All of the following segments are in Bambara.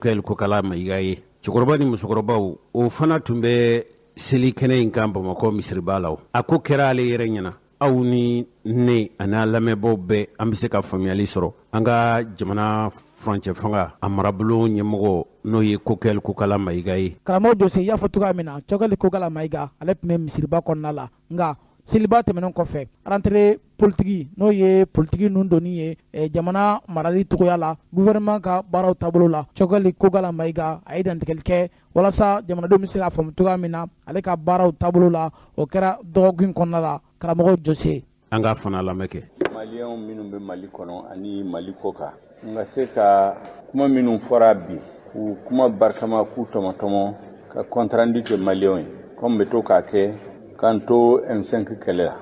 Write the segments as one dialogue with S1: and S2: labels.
S1: Choguel Kokalla Maïga ye. Cɛkɔrɔba ni musokɔrɔbaw, o fana tun bɛ seli kɛnɛ in kan Bamakɔ misiriba la. A ko kɛra ale yɛrɛ ɲɛna. Aw ni ne ani an lamɛnbaaw bɛɛ, an bɛ se ka faamuyali sɔrɔ an ka jamana furancɛ fanga a marabolo ɲɛmɔgɔ, n'o ye Choguel Kokalla Maïga ye.
S2: Karamɔgɔ Jose, i y'a fɔ cogoya min na, Choguel Kokalla Maïga, ale tun bɛ misiriba kɔnɔna la. Nka seliba tɛmɛnen kɔfɛ, rentrée politique, n'o ye politiki ninnu donni ye jamana marali cogoya la, gouvernement ka baaraw taabolo la, Choguel Kokalla Maïga, a ye dantigɛli kɛ walasa jamanadenw bɛ se k'a faamu cogoya min na ale ka baaraw taabolo la. O kɛra dɔgɔkun kɔnɔna la, karamɔgɔ Jose.
S1: An ka fana lamɛn kɛ.
S3: Maliyɛnw minnu bɛ Mali kɔnɔ ani Mali kɔ kan, n ka se ka kuma minnu fɔra bi, k'u kuma barikama, k'u tɔmɔtɔmɔ, ka compte rendu kɛ maliyɛnw ye, komi bɛ to k'a kɛ k'an to M5 kɛlɛ la.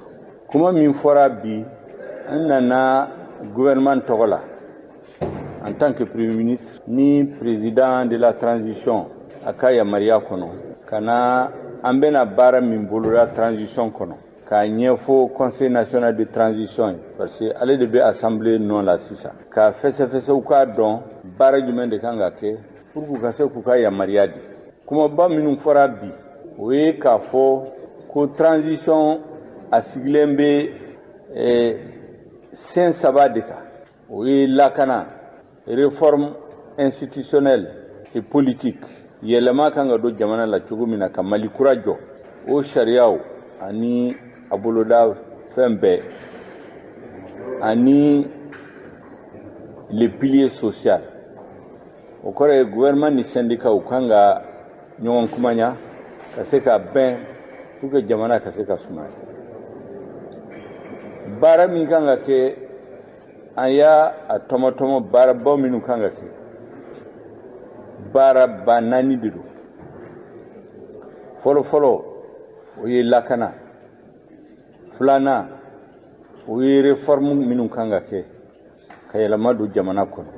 S3: Kuma min fɔra bi, an nana gouvernement tɔgɔ la en tant que premier ministre ni président de la transition a ka yamaruya kɔnɔ, ka na an bɛna baara min boloda transition kɔnɔ, k'a ɲɛfɔ Conseil national de transition ye, parce que ale de bɛ assemblée nɔ la sisan, k'a fɛsɛfɛsɛ, u k'a dɔn baara jumɛn de kan ka kɛ pour k'u ka se k'u ka yamaruya di. Kumaba minnu fɔra bi, o ye k'a fɔ ko transition a sigilen bɛ sen saba de kan. O ye lakana, réforme institutionnelle et politique, yɛlɛma kan ka don jamana la cogo min na ka Mali kura jɔ, o sariyaw ani a boloda fɛn bɛɛ, ani le pilier social. O kɔrɔ ye gouvernement ni syndicat u kan ka ɲɔgɔn kumanya ka se ka bɛn pour que jamana ka se ka sumaya. Baara min kan ka kɛ, an y'a a tɔmɔtɔmɔ. Baarabaw minnu kan ka kɛ, baaraba naani de don. Fɔlɔ fɔlɔ, o ye lakana. Filanan, o ye réforme minnu kan ka kɛ ka yɛlɛma don jamana kɔnɔ.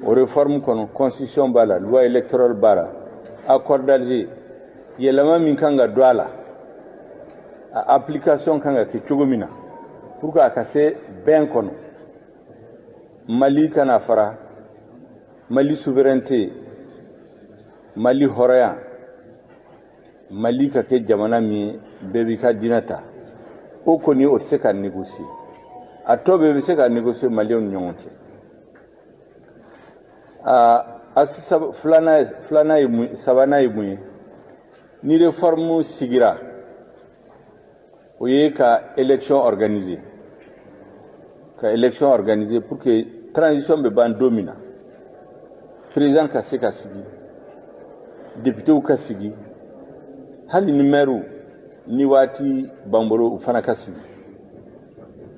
S3: O réforme kɔnɔ, constitution b'a la, loi électorale b'a la, accord d'Alger, yɛlɛma min kan ka don a la, a application kan ka kɛ cogo min na pour que a ka se bɛn kɔnɔ, Mali kana fara, Mali souveraineté, Mali hɔrɔnya, Mali ka kɛ jamana min ye bɛɛ b'i ka diinɛ ta. O kɔni, o tɛ se ka négocier. A tɔ bɛɛ bɛ se ka négocier maliyɛnw ni ɲɔgɔn cɛ. A axe filanan ye mun? Sabanan ye mun ye? Ni réforme sigira, o ye ka élection organiser, ka élection organiser pour que transition bɛ ban don min na, président ka se ka sigi, députéw ka sigi, hali ni maire ni waati b'an bolo, u fana ka sigi,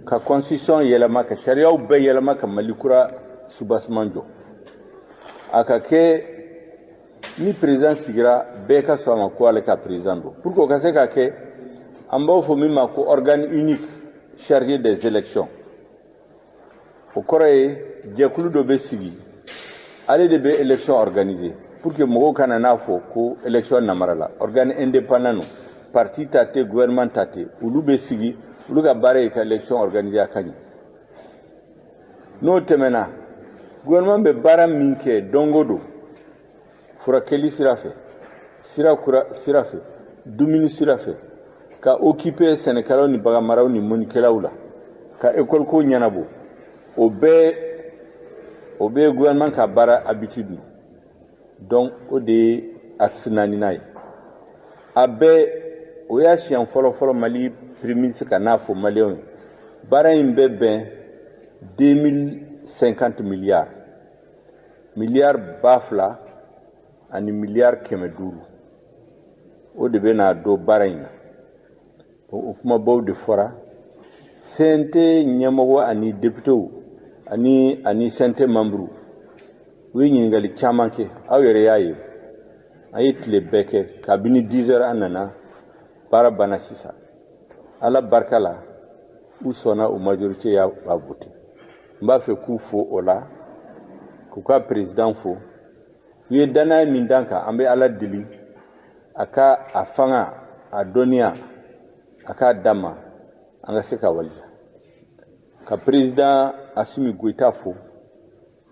S3: ka constitution yɛlɛma, ka sariyaw bɛɛ yɛlɛma, ka Mali kura soubassement jɔ. A ka kɛ ni président sigira, bɛɛ ka sɔn a ma ko ale ka président don. Pour que o ka se ka kɛ, an b'aw fɔ min ma ko organe unique chargé des élections. O kɔrɔ ye jɛkulu dɔ bɛ sigi, ale de bɛ élection organiser pour que mɔgɔw kana n'a fɔ ko élection namara la. Organe indépendant no, parti ta tɛ, gouvernement ta tɛ. Olu bɛ sigi, olu ka baara ye ka élection organiser a ka ɲɛ. N'o tɛmɛna, gouvernement bɛ baara min kɛ don o don, furakɛli sira fɛ, sira kura sira fɛ, dumuni sira fɛ, ka occuper sɛnɛkɛlaw ni baganmaraw ni mɔnikɛlaw la, ka école ko ɲɛnabɔ, o bɛɛ, o bɛ gouvernement ka baara habitude. Donc o de ye axe naaninan ye. A bɛɛ, o y'a siɲɛ fɔlɔ fɔlɔ Mali premier ministre ka n'a fɔ maliyɛnw ye. Baara in bɛ bɛn 2050 milliards, miliyari 2500, o de bɛ n'a don baara in na. O kumabaw de fɔra. CNT ɲɛmɔgɔ ani députéw ani CNT membre, u ye ɲininkali caman kɛ. Aw yɛrɛ y'a ye, an ye tile bɛɛ kɛ kabini 10 heures an nana, baara banna sisan. Ala barika la, u sɔnna, o majorité y'a voté. N b'a fɛ k'u fo o la, k'u ka président fo. U ye danaya min d'an kan, an bɛ Ala deli a ka a fanga, a dɔnniya, a k'a d'an ma, an ka se ka waleya. Ka président Assimi Goïta fo,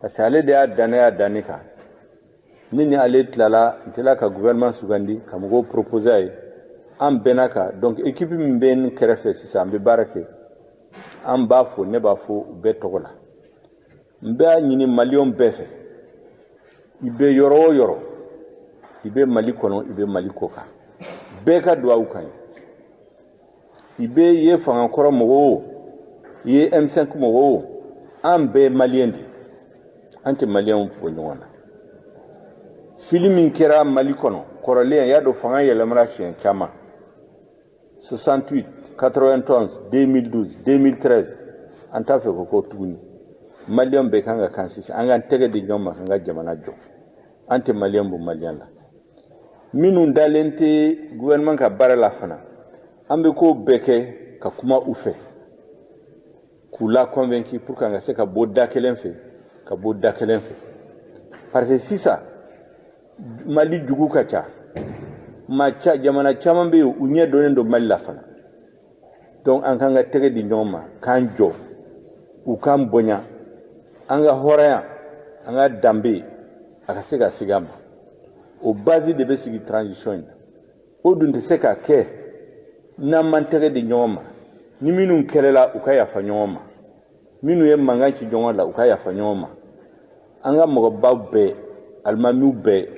S3: parce que ale de y'a danaya da ne kan. Ne ni ale tilala, n tilala ka gouvernement sugandi, ka mɔgɔw proposer a ye. An bɛnna kan. Donc équipe min bɛ n kɛrɛfɛ sisan, an bɛ baara kɛ. An b'a fo, ne b'a fo u bɛɛ tɔgɔ la. N b'a ɲini maliyɛnw bɛɛ fɛ. I bɛ yɔrɔ o yɔrɔ, i bɛ Mali kɔnɔ, i bɛ Mali kɔ kan, bɛɛ ka duwawu kan ye. I bɛ ye fangakɔrɔ mɔgɔ o, i ye M5 mɔgɔ o, an bɛɛ ye maliyɛn de ye. An tɛ maliyɛnw bɔ ɲɔgɔn na. Fili min kɛra Mali kɔnɔ kɔrɔlen, y'a dɔn fanga yɛlɛmana siɲɛ caman, 68, 91, 2012, 2013, an t'a fɛ k'o kɛ tuguni. Maliyɛn bɛɛ kan ka kan sisan, an k'an tɛgɛ di ɲɔgɔn ma k'an ka jamana jɔ. An tɛ maliyɛn bɔ maliyɛn la. Minnu dalen tɛ gouvernement ka baara la fana, an bɛ ko bɛɛ kɛ ka kuma u fɛ, k'u la convaincu pour qu'an ka se ka bɔ da kelen fɛ, ka bɔ da kelen fɛ. Parce que sisan Mali jugu ka ca, maa ca, jamana caman bɛ yen, u ɲɛ donnen don Mali la fana. Donc an k'an ka tɛgɛ di ɲɔgɔn ma, k'an jɔ, u k'an bonya, an ka hɔrɔnya, an ka danbe, a ka se ka segin a ma. O base de bɛ sigi transition in na. O dun tɛ se ka kɛ n'an m'an tɛgɛ di ɲɔgɔn ma. Ni minnu kɛlɛla, u ka yafa ɲɔgɔn ma. Minnu ye mankan ci ɲɔgɔn la, u ka yafa ɲɔgɔn ma. An ka mɔgɔbaw bɛɛ, alimamiw bɛɛ,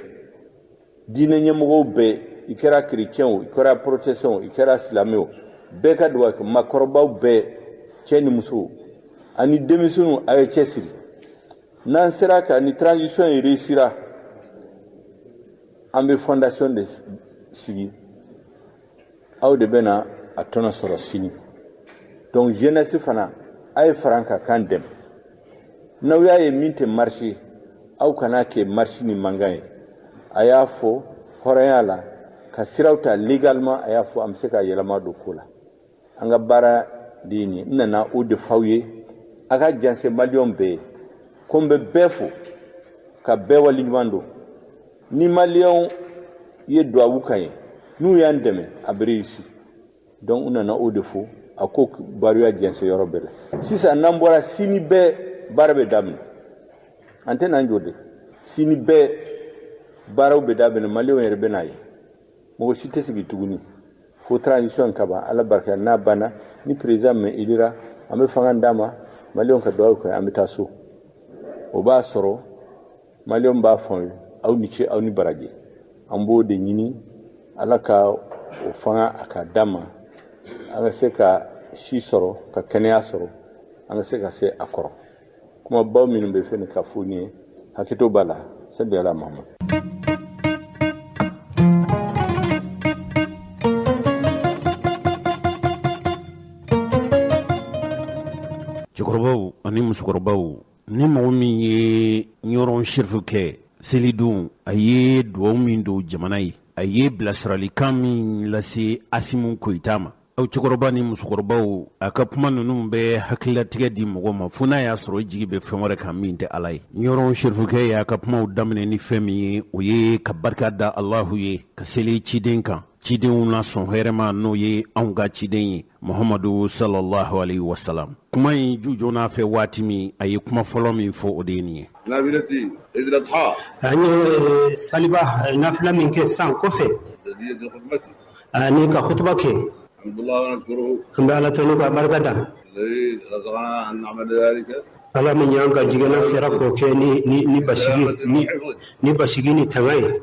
S3: diinɛ ɲɛmɔgɔw bɛɛ, i kɛra chrétien o, i kɛra protestant o, i kɛra silamɛ o, bɛɛ ka dugawu kɛ. Maakɔrɔbaw bɛɛ, cɛ ni muso ani denmisɛnninw, a ye cɛsiri. N'an sera ka ni transition in réussira, an bɛ fondation de sigi, aw de bɛna a tɔnɔ sɔrɔ sini. Donc jeunesse fana, a ye fara an kan k'an dɛmɛ. N'aw y'a ye min tɛ marché, aw kana kɛ marche ni mankan ye. A y'a fɔ hɔrɔnya la, ka siraw ta légalement, a y'a fɔ an bɛ se ka yɛlɛma don ko la. An ka baara de ye nin ye. N nana o de f'aw ye, a ka janse maliyɛnw bɛɛ ye ko n bɛ bɛɛ fo ka bɛɛ waleɲuman dɔn. Ni maliyɛnw ye duwawu kan ye, n'u y'an dɛmɛ, a bɛ réussir. Donc u nana o de fo, a ko baroya jɛnsɛn yɔrɔ bɛɛ la. Sisan n'an bɔra, sini bɛɛ baara bɛ daminɛ. An tɛ n'an jɔ de, sini bɛɛ baaraw bɛ daminɛ. Maliyɛnw yɛrɛ bɛ n'a ye, mɔgɔ si tɛ sigi tuguni fo transition ka ban. Ala barika, n'a banna, ni président min élira, an bɛ fanga d'a ma, maliyɛnw ka duwawu kɛ, an bɛ taa so. O b'a sɔrɔ maliyɛnw b'a fɔ ye, aw ni ce, aw ni baraji. An b'o de ɲini Ala ka o fanga a ka d'a ma, an ka se ka si sɔrɔ, ka kɛnɛya sɔrɔ, an ka se ka se a kɔrɔ. Kumabaw minnu bɛ fɛn ka fɔ nin ye, hakɛto b'a la. Sali ala Muhammad.
S1: Cɛkɔrɔbaw ani musokɔrɔbaw, ni mɔgɔ min ye Ɲɔrɔn Serifu kɛ selidon, a ye duwawu min don jamana ye, a ye bilasiralikan min lase Asimu Goyita ma, aw cɛkɔrɔba ni musokɔrɔbaw, a ka kuma ninnu bɛ hakililatigɛ di mɔgɔ ma, fo n'a y'a sɔrɔ i jigi bɛ fɛn wɛrɛ kan min tɛ Ala ye. Ɲɔrɔn Serifukɛ y'a ka kumaw daminɛ ni fɛn min ye, o ye ka barika da Alahu ye, ka seli ciden kan, cidenw na sɔn hɛrɛma, n'o ye anw ka ciden ye Muhamadu sallallahu alaihi wasalam. Kuma in ju jɔn'a fɛ waati min, a ye kuma fɔlɔ min fɔ, o de ye nin ye.
S4: An ye saliba nafila min kɛ san kɔfɛ ani ka kutuba kɛ, an bɛ Ala tanu ka barika da Ala min y'an ka jigɛnna sera k'o kɛ ni basigi ni tanga ye.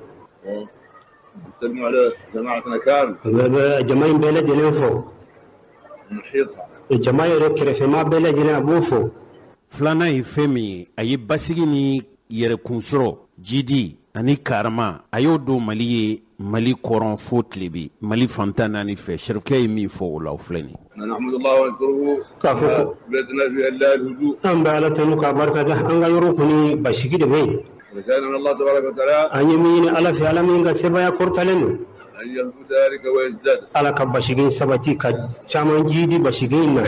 S4: Jama in bɛɛ lajɛlen fɔ, jama yɛrɛ kɛrɛfɛma bɛɛ lajɛlen, a b'o fɔ.
S1: Filanan ye fɛn min ye, a ye basigi ni yɛrɛkun sɔrɔ, jidi ani karama, a y'o don Mali ye, Mali kɔrɔn fo tilebi, Mali fantan naani fɛ. Serifukɛ ye min fɔ o la, o filɛ nin.
S4: K'a fɔ ko an bɛ Ala tanu k'a barika da, an ka yɔrɔ kɔni basigi de bɛ yen. An ye min ɲini Ala fɛ, Ala min ka sebaaya kɔrɔtalen don, Ala ka basigi sabati, ka caman jidi basigi in na.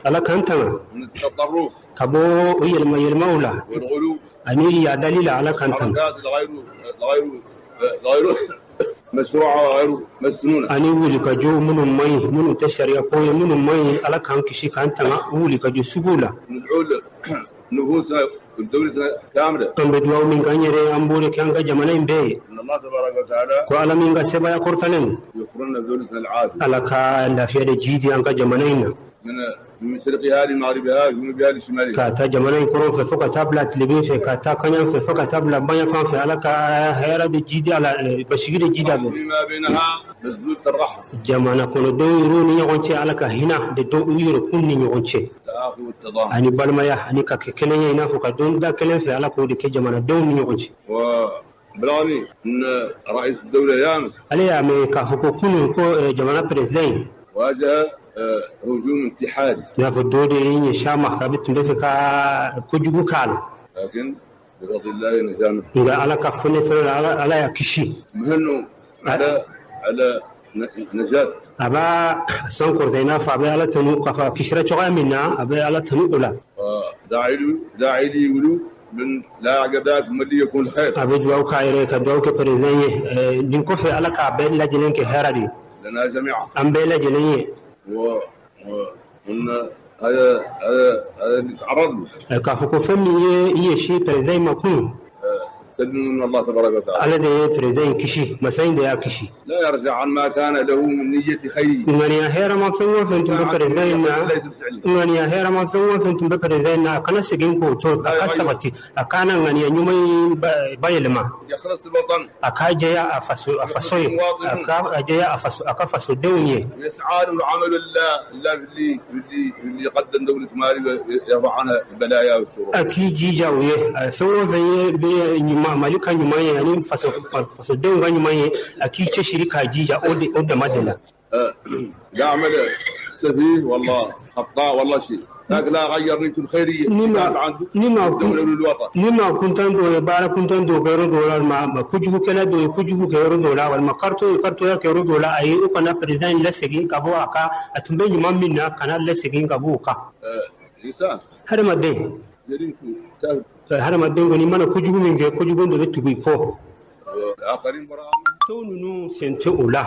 S4: Ala k'an tanga ka bɔ o yɛlɛma yɛlɛmaw la ani yadali la. Ala k'an tanga ani wulikajɔ minnu man ɲi, minnu tɛ sariya ko ye, minnu man ɲi. Ala k'an kisi k'an tanga wulikajɔ suguw la.
S3: كاملة.
S4: An bɛ dugawu min k'an yɛrɛ, an b'o de kɛ an ka jamana in bɛɛ ye.
S3: أن الله تبارك وتعالى
S4: Ko Ala min ka sebaaya kɔrɔtalen,
S3: يوفر لنا دولتنا العافية.
S4: Ala ka lafiya de jidi an ka jamana in na.
S3: من شرقها لمغربها وجنوبها لشمالها.
S4: Ka taa jamana in kɔrɔn fɛ fo ka taa bila tilebin fɛ, ka taa kaɲan fɛ fo ka taa bila baɲan fan fɛ, Ala ka hɛrɛ de jidi a la, basigi de jidi a la.
S3: فيما بينها مسدودة الرحم.
S4: Jamana kɔnɔdenw yɛrɛw ni ɲɔgɔn cɛ, Ala ka hinɛ de don u yɛrɛ kun ni ɲɔgɔn cɛ.
S3: التآخي والتضامن.
S4: Ani balimaya ani ka kɛ kelen ye, i n'a fɔ ka don da kelen fɛ, Ala k'o de kɛ jamanadenw ni ɲɔgɔn cɛ.
S3: وبلغني أن رئيس الدولة يامس
S4: Ale y'a mɛn k'a fɔ ko kunun ko jamana président
S3: واجه هجوم انتحاري.
S4: I n'a fɔ dɔ de ye ɲɛsin a ma k'a bɛ tun bɛ fɛ ka kojugu k'a la.
S3: لكن بفضل الله نجا منه.
S4: Nka Ala ka fɔ sera la, Ala y'a kisi.
S3: مهنه على نجاة.
S4: A b'a san kɔrɔta, i n'a fɔ a bɛ Ala tanu k'a fɔ a kisira cogoya min na, a bɛ Ala tanu o la.
S3: داعي لي يقولوا من لا عقبات ملي يكون الخير.
S4: A bɛ dugawu k'a yɛrɛ, ka dugawu kɛ président ye, nin kɔfɛ Ala k'a bɛɛ lajɛlen kɛ hɛrɛ de ye.
S3: لنا جميعا.
S4: An bɛɛ lajɛlen ye.
S3: و وان هذا هذا هذا اللي تعرض له.
S4: K'a fɔ ko fɛn min ye i ɲɛsin président ma kunun,
S3: سلم من الله تبارك وتعالى.
S4: Ala de ye président in kisi, masa in de y'a kisi.
S3: لا يرجع عن ما كان له من نية خير.
S4: Ŋaniya hɛrɛma fɛn o fɛn tun bɛ président in na, ŋaniya hɛrɛma fɛn o fɛn tun bɛ président in na, a kana segin k'o to, a ka sabati, a kana ŋaniya ɲuman in bayɛlɛma.
S3: يخلص الوطن.
S4: A ka jɛya a faso, a faso ye, a ka jɛya a faso, a ka fasodenw ye.
S3: ويسعى له العمل الله اللي قدم دولة مالي يرفع عنها البلايا والشرور.
S4: A k'i jija o ye, fɛn o fɛn ye bɛ ɲuman, Mali ka ɲuman ye ani fasodenw ka ɲuman ye, a k'i cɛsiri k'a jija o de, o dama de la.
S3: لا عمل سفيه والله خطاء والله شيء، لكن لا غير نيته الخيرية.
S4: Ni ma
S3: الدولة والوطن.
S4: Ni ma kuntan dɔ ye baara kuntan dɔ kɛ yɔrɔ dɔw la, walima ma kojugukɛla dɔ ye kojugu kɛ yɔrɔ dɔw la, walima karito ye karitoya kɛ yɔrɔ dɔw la, ayi, o kana président in lasegin ka bɔ a ka, a tun bɛ ɲuman min na, kana lasegin ka bɔ o kan.
S3: إنسان
S4: Hadamaden
S3: جريمته تهب.
S4: Hadamaden kɔni mana kojugu min kɛ, kojugu dɔ bɛ tugu i kɔ.
S3: الآخرين براء.
S4: Tɔw ninnu sen tɛ o la.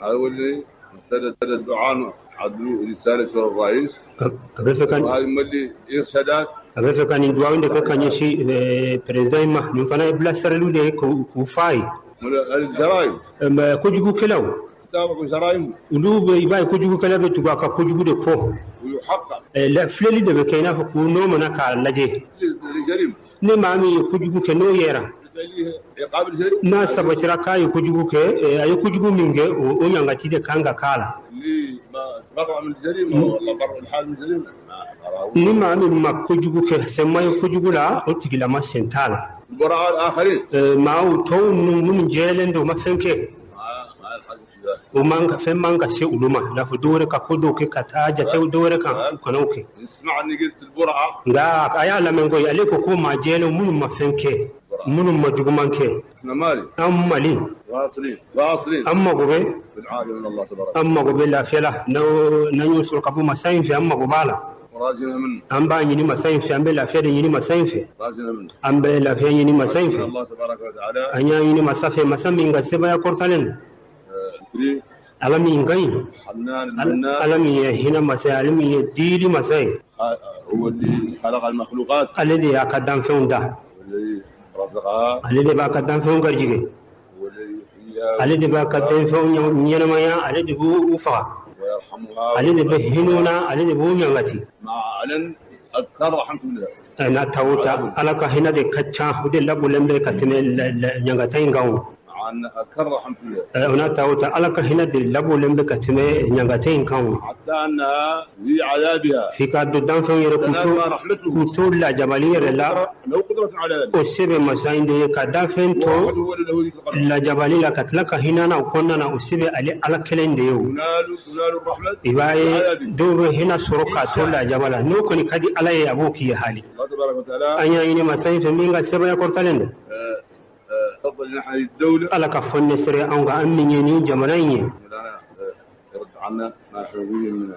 S3: هذا هو اللي ابتدى الدعاء عدلوا رسالة الرئيس.
S4: A bɛ fɛ ka
S3: وهذه مولي إرشادات.
S4: A bɛ fɛ ka nin duwawu de kɛ ka ɲɛsin président in ma. Nin fana ye bilasiraliw de ye k'u f'a ye.
S3: الجرائم.
S4: Kojugukɛlaw
S3: تابعوا جرائمهم.
S4: Olu bɛ, i b'a ye, kojugukɛla bɛ tugu a ka kojugu de kɔ.
S3: ويحقق.
S4: Filɛli de bɛ kɛ, i n'a fɔ k'u n'o mana k'a lajɛ.
S3: لجريمة.
S4: Ni maa min ye kojugu kɛ, n'o yɛrɛ
S3: عقاب الجريمة.
S4: n'a sabatira k'a ye kojugu kɛ, a ye kojugu min kɛ, o ɲangati de kan ka k'a la.
S3: اللي ما تبرع من الجريمة والله برع الحال من الجريمة
S4: Ni maa min ma kojugu kɛ, sen ma ye kojugu la, o tigilama sen t'a la.
S3: البراء الآخرين.
S4: Maaw tɔw ninnu minnu jɛlen don, u ma fɛn kɛ,
S3: ما الحق في ذلك.
S4: O man ka fɛn man ka se olu ma, i n'a fɔ dɔw wɛrɛ ka ko dɔw kɛ ka taa jate dɔw wɛrɛ kan, u kana o kɛ.
S3: اسمع اني قلت البرعة.
S4: Nka a y'a lamɛn koyi, ale ko ko maa jɛlen minnu ma fɛn kɛ, minnu ma juguman kɛ.
S3: احنا مالي
S4: An Mali
S3: واصلين واصلين
S4: an mago bɛ
S3: بالعافية من الله تبارك.
S4: An mago bɛ lafiya la, n'an y'o sɔrɔ ka bɔ masa in fɛ, an mago b'a la.
S3: وراجنا منه.
S4: An b'a ɲini masa in fɛ, an bɛ lafiya de ɲini masa in fɛ.
S3: راجنا منه.
S4: An bɛ lafiya ɲini masa in fɛ.
S3: الله تبارك وتعالى.
S4: An y'a ɲini masa fɛ, masa min ka sebaaya kɔrɔtalen don.
S3: الكريم.
S4: Ala min ka ɲi.
S3: حنان المنان.
S4: Ala min ye hinɛ masa ye, ale min ye dili masa ye.
S3: هو اللي خلق المخلوقات.
S4: Ale de y'a ka danfɛnw da.
S3: والذي رزقها.
S4: Ale de b'a ka danfɛnw garijɛgɛ.
S3: والذي يحييها.
S4: Ale de b'a ka danfɛnw ɲɛnamaya, ale de b'u faga.
S3: ويرحمها.
S4: Ale de bɛ hinɛ u na, ale de b'u ɲangati.
S3: مع علن أكثر رحمة الله.
S4: N'a ta o ta, Ala ka hinɛ de ka ca, o de labolen bɛ ka tɛmɛ ɲangata in kan o.
S3: مع أن أكثر رحمة الله.
S4: O n'a ta o ta, Ala ka hinɛ de labolen bɛ ka tɛmɛ ɲangata in kan o.
S3: حتى أنها في عذابها
S4: F'i ka don danfɛnw yɛrɛ k'u to
S3: تنالها رحمته.
S4: k'u to lajabali yɛrɛ la.
S3: له قدرة على ذلك.
S4: O se bɛ masa in de ye ka danfɛn to
S3: وحده هو الذي له ذيك القدرة.
S4: lajabali la ka tila ka hinɛ na o kɔnɔna na, o se bɛ ale Ala kelen de ye o.
S3: تنال الرحمة
S4: I b'a
S3: في
S4: ye,
S3: عذابه.
S4: dɔw bɛ hinɛ sɔrɔ k'a to lajaba la, n'o kɔni ka di Ala ye, a b'o k'i ye hali.
S3: الله تبارك وتعالى.
S4: An y'a ɲini masa in fɛ min ka sebaaya kɔrɔtalen don.
S3: تفضل نحن الدولة.
S4: Ala ka fɔ ne sere anw kan, an min ye nin jamana in ye.
S3: مولانا يرد عنا ما حويه من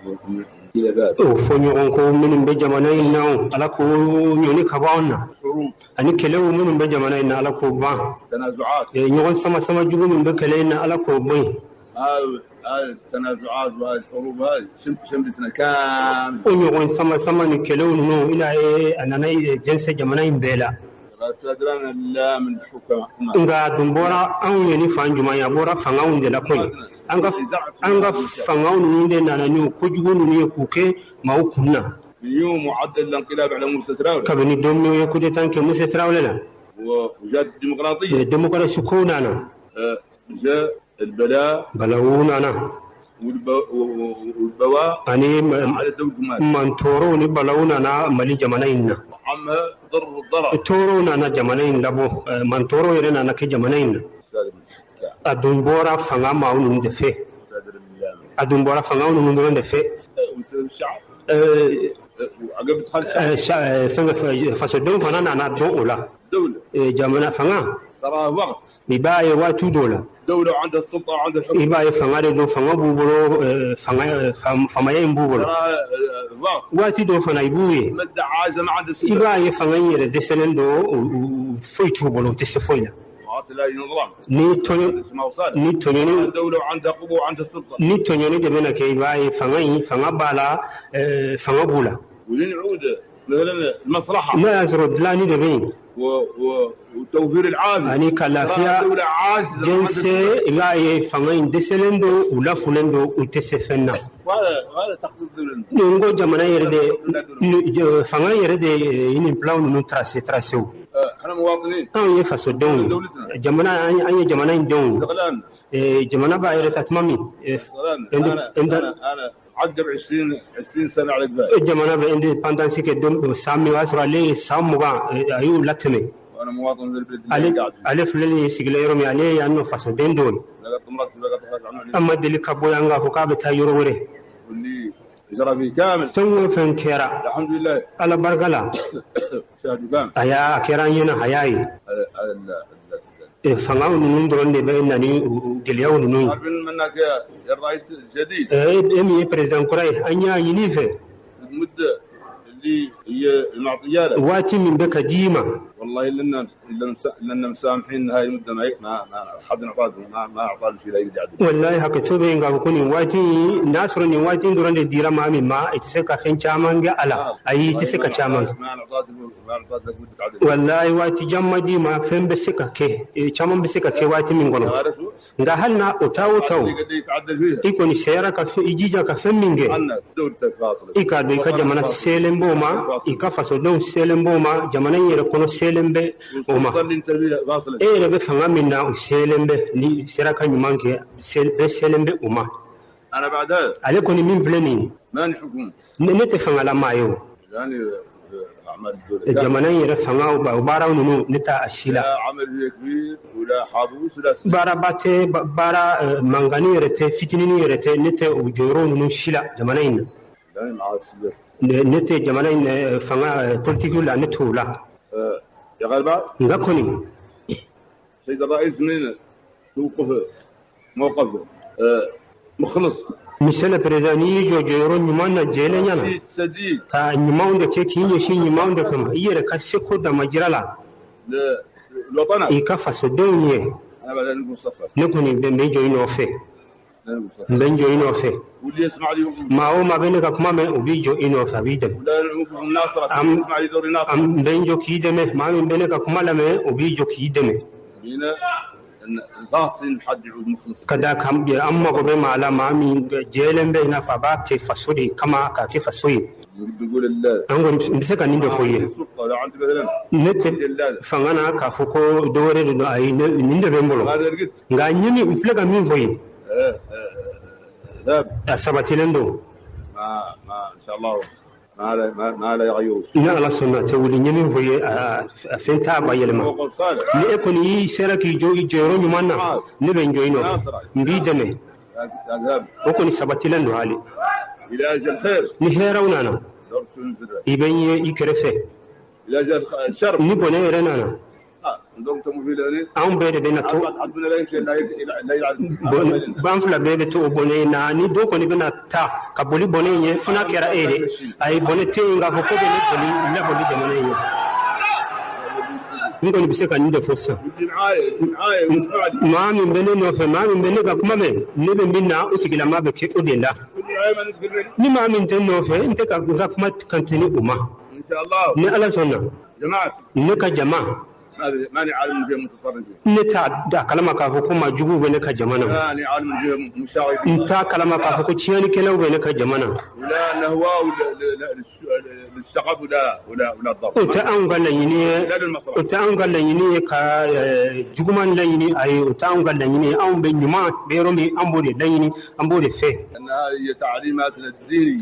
S3: الخلافات.
S4: O fɔ ɲɔgɔn kɔ minnu bɛ jamana in na, o Ala k'o ɲɔni ka bɔ anw na.
S3: الحروب.
S4: Ani kɛlɛw minnu bɛ jamana in na, Ala k'o ban.
S3: تنازعات.
S4: Ɲɔgɔn sama sama jugu min bɛ kɛlɛ in na, Ala k'o bɔ yen.
S3: التنازعات وهذه الحروب هذه شملتنا كامل.
S4: O ɲɔgɔn sama sama ni kɛlɛw ninnu i n'a ye a nana jɛnsɛn jamana in bɛɛ la.
S3: استدرانا لا من الحكام.
S4: Nka dun bɔra anw ye ni fan jumɛn ye, a bɔra fangaw de la koyi. An ka fangaw ninnu de nana ni kojugu ninnu ye k'u kɛ maaw kun na.
S3: يوم عدل الانقلاب على موسى تراوري.
S4: Kabini don min ye coup d'état kɛ Musa Tarawele la.
S3: وجاءت الديمقراطية.
S4: Démocratie ko nana.
S3: جاء البلاء.
S4: Balawu nana.
S3: والبواء.
S4: Ani
S3: على دولة مالي.
S4: mantɔɔrɔw ni balawu nana Mali jamana in na.
S3: عمها ضر الضرر.
S4: Tɔɔrɔw nana jamana in labɔ, mantɔɔrɔw yɛrɛ nana kɛ jamana in na. A dun bɔra fanga maaw ninnu de fɛ. A dun bɔra fangaw ninnu dɔrɔn de fɛ. Fɛnkɛ fasodenw fana nana dɔn o la. Jamana fanga. I b'a ye waati dɔw la. I b'a ye fanga de don, fanga b'u bolo, fanga faamaya in b'u bolo. Waati dɔw fana i b'u ye. I b'a ye fanga in yɛrɛ dɛsɛlen don, foyi t'u bolo, u tɛ se foyi la. Ni tɔɲɔni de bɛna kɛ, i b'a ye fanga in fanga b'a la, fanga b'u la. N'a y'a sɔrɔ dilanni de bɛ yen. Ani ka lafiya jɛnsɛn, i b'a ye fanga in dɛsɛlen don, u lafulen don, u tɛ se fɛn na. Ni n ko jamana yɛrɛ de, fanga yɛrɛ de ye nin plan ninnu tracé o. Anw ye fasodenw ye, jamana an ye jamana in denw ye. Jamana b'a yɛrɛ ta tuma min. Jamana bɛ indépendance kɛ don san min, o y'a sɔrɔ ale ye san 20 a y'o latɛmɛ. Ale filɛ nin ye sigilen yɔrɔ min, ale ye yan nɔ fasoden dɔw ye. An ma deli ka bɔ yan k'a fɔ k'a bɛ taa yɔrɔ wɛrɛ. Fɛn o fɛn kɛra, Ala barika la, a y'a kɛra an ɲɛna, a y'a ye. Fangaw ninnu dɔrɔn de bɛ na ni gɛlɛyaw ninnu ye. E min ye président kura ye, an y'a ɲini i fɛ. Waati min bɛ ka di i ma. Wallahi hakɛto bɛ yen k'a fɔ ko nin waati in, n'a sɔrɔ nin waati in dɔrɔn de dira maa min ma, i tɛ se ka fɛn caman kɛ a la. Ayi, i tɛ se ka caman kɛ. Wallahi waati jan ma d'i ma, fɛn bɛ se ka kɛ, caman bɛ se ka kɛ waati min kɔnɔ. Nka hali n'a o taa o taa o, i kɔni sera ka i jija ka fɛn min kɛ, i k'a dɔn i ka jamana selen b'o ma, i ka fasodenw selen b'o ma, jamana in yɛrɛ kɔnɔ selen bɛ o ma. E yɛrɛ bɛ fanga min na, o selen bɛ, ni sera ka ɲuman kɛ, bɛɛ selen bɛ o ma. Ale kɔni min filɛ nin ye, ne tɛ fangalamaa ye o. Jamana in yɛrɛ fanga o baaraw ninnu, ne t'a si la. Baaraba tɛ, baara mankanni yɛrɛ tɛ, fitinini yɛrɛ tɛ, ne tɛ o jɔyɔrɔ ninnu si la jamana in na. Ne tɛ jamana in fanga politiki la, ne t'o la. Nka kɔni. Monsieur le Président, n'i y'i jɔ jɔyɔrɔ ɲuman na jɛlenya na, ka ɲumanw de kɛ, k'i ɲɛsin ɲumanw de kama, i yɛrɛ ka seko damajira la, i ka fasodenw ye, ne kɔni bɛ n jɔ i nɔfɛ. N bɛ n jɔ i nɔfɛ. Maa o maa bɛ ne ka kuma mɛn, o b'i jɔ i nɔfɛ, a b'i dɛmɛ. N bɛ n jɔ k'i dɛmɛ, maa min bɛ ne ka kuma lamɛn, o b'i jɔ k'i dɛmɛ. Ka d'a kan an mago bɛ maa la, maa min jɛlen bɛ, i n'a fɔ a b'a kɛ faso de kama, k'a kɛ faso ye. An kɔni n bɛ se ka nin de fɔ i ye. Ne tɛ fanga na k'a fɔ ko dɔ wɛrɛ de don, ayi, nin de bɛ n bolo. Nka n ye min, n filɛ ka min fɔ i ye, a sabatilen don. Ni Ala sɔnna, tɛ wuli. N ye min fɔ i ye, a fɛn t'a ba yɛlɛma. Ni e kɔni y'i sera k'i jɔ i jɔyɔrɔ ɲuman na, ne bɛ n jɔ i nɔfɛ, n b'i dɛmɛ. O kɔni sabatilen don hali. Ni hɛrɛw nana, i bɛ n ye i kɛrɛfɛ. Ni bɔnɛ yɛrɛ nana, anw bɛɛ de bɛna to, ban fila bɛɛ bɛ to o bɔnɛ in na. Ni dɔ kɔni bɛna taa ka boli bɔnɛ in ye, fo n'a kɛra e de. Ayi, bɔnɛ tɛ yen k'a fɔ ko bɛ ne boli laboli jamana in ye. N kɔni bɛ se ka nin de fɔ sisan. Maa min bɛ ne nɔfɛ, maa min bɛ ne ka kuma mɛn, ne bɛ min na, o tigilamaa bɛ kɛ o de la. Ni maa min tɛ n nɔfɛ, n tɛ ka n ka kuma kan tɛ ni o ma. Ni Ala sɔnna, ne ka jama, ne t'a da kalama k'a fɔ ko maa juguw bɛ ne ka jama na. N t'a kalama k'a fɔ ko tiɲɛnikɛlaw bɛ ne ka jama na. O tɛ anw ka laɲini ye, o tɛ anw ka laɲini ye ka juguman laɲini, ayi, o tɛ anw ka laɲini ye. Anw bɛ ɲuman bɛ yɔrɔ min, an b'o de laɲini, an b'o de fɛ.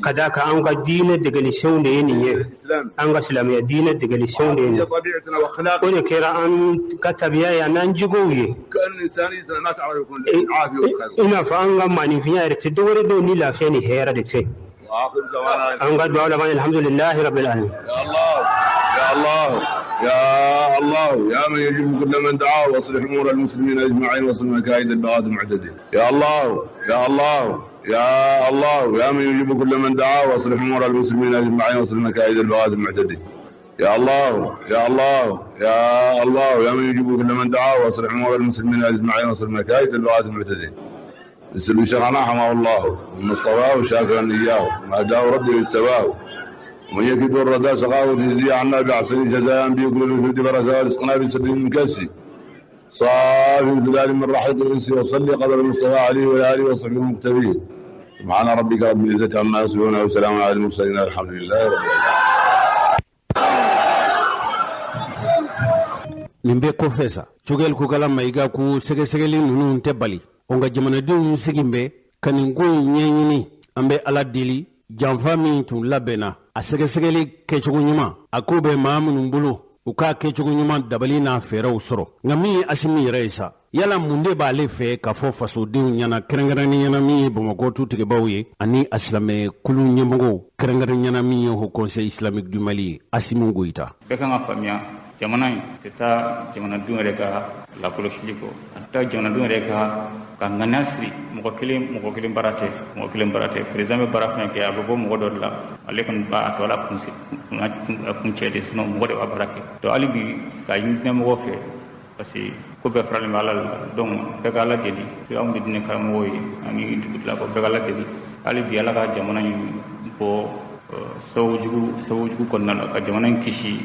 S4: Ka d'a kan anw ka diinɛ degelisenw de ye nin ye, an ka silamɛya diinɛ degelisenw de ye nin ye. O de kɛra an ka tabiya ye an'an jogow ye. I n'a fɔ an ka maaninfinya yɛrɛ tɛ dɔwɛrɛ dɔn ni lafiya ni hɛrɛ de tɛ. An ka dugawu laban, alhamdulilahi rabbil alamin.
S5: يا الله يا الله يا من يجيب كل من دعاه واصلح امور المسلمين اجمعين واصلح مكايد البغاة المعتدين. يا الله يا الله يا الله يا من يجيب كل من دعاه واصلح امور المسلمين اجمعين واصلح مكايد البغاة المعتدين. يا الله يا الله يا الله يا من يجيب كل من دعاه واصلح امور المسلمين اجمعين واصلح مكايد البغاة المعتدين. نسأل شرعنا حماه الله ومصطفاه شاكرا اياه وما هداه ربي اتباه ومن يكد الردى سقاه وتجزي عنا بأحسن جزاء بيكل الفرد برزاء رزقنا بسبيل من كسي صافي البلاد من رحيق الانس وصلي قدر المصطفى عليه وآله وصحبه المقتدين. سبحان ربك رب العزة عما يصفون وسلام على المرسلين الحمد لله رب العالمين.
S1: Nin bɛɛ kɔfɛ sa, Choguel Kokalla Maïga ko sɛgɛsɛgɛli ninnu tɛ bali o, nka jamanadenw sigi bɛ ka nin ko in ɲɛɲini. An bɛ Ala deli, janfa min tun labɛnna, a sɛgɛsɛgɛli kɛcogo ɲuman, a ko bɛ maa minnu bolo, u k'a kɛcogo ɲuman dabali n'a fɛɛrɛw sɔrɔ. Nka min ye Asimi yɛrɛ ye sa, yala mun de b'ale fɛ k'a fɔ fasodenw ɲɛna, kɛrɛnkɛrɛnnen ɲɛna min ye Bamakɔ tutigibaw ye ani a silamɛ kulu ɲɛmɔgɔw, kɛrɛnkɛrɛn ɲɛna min ye Haut Conseil islamique du Mali ye, Asimi Goïta?
S6: Bɛɛ kan ka faamuya, jamana in tɛ taa jamanadenw yɛrɛ ka lakɔlɔsili kɔ, a tɛ taa jamanadenw yɛrɛ ka ŋaniya siri. Mɔgɔ kelen baara tɛ, mɔgɔ kelen baara tɛ. Président bɛ baara fɛn kɛ, a bɛ bɔ mɔgɔ dɔ de la, ale kɔni b'a tɔ la kuncɛ de, sinon mɔgɔ de b'a baara kɛ. Donc hali bi ka ɲini diinɛmɔgɔw fɛ, parce que ko bɛɛ faralen bɛ Ala la, donc bɛɛ ka Ala deli. Anw de diinɛ karamɔgɔw ye ani dugutilakaw, bɛɛ ka Ala deli hali bi Ala ka jamana in bɔ sababu jugu kɔnɔna la, ka jamana in kisi,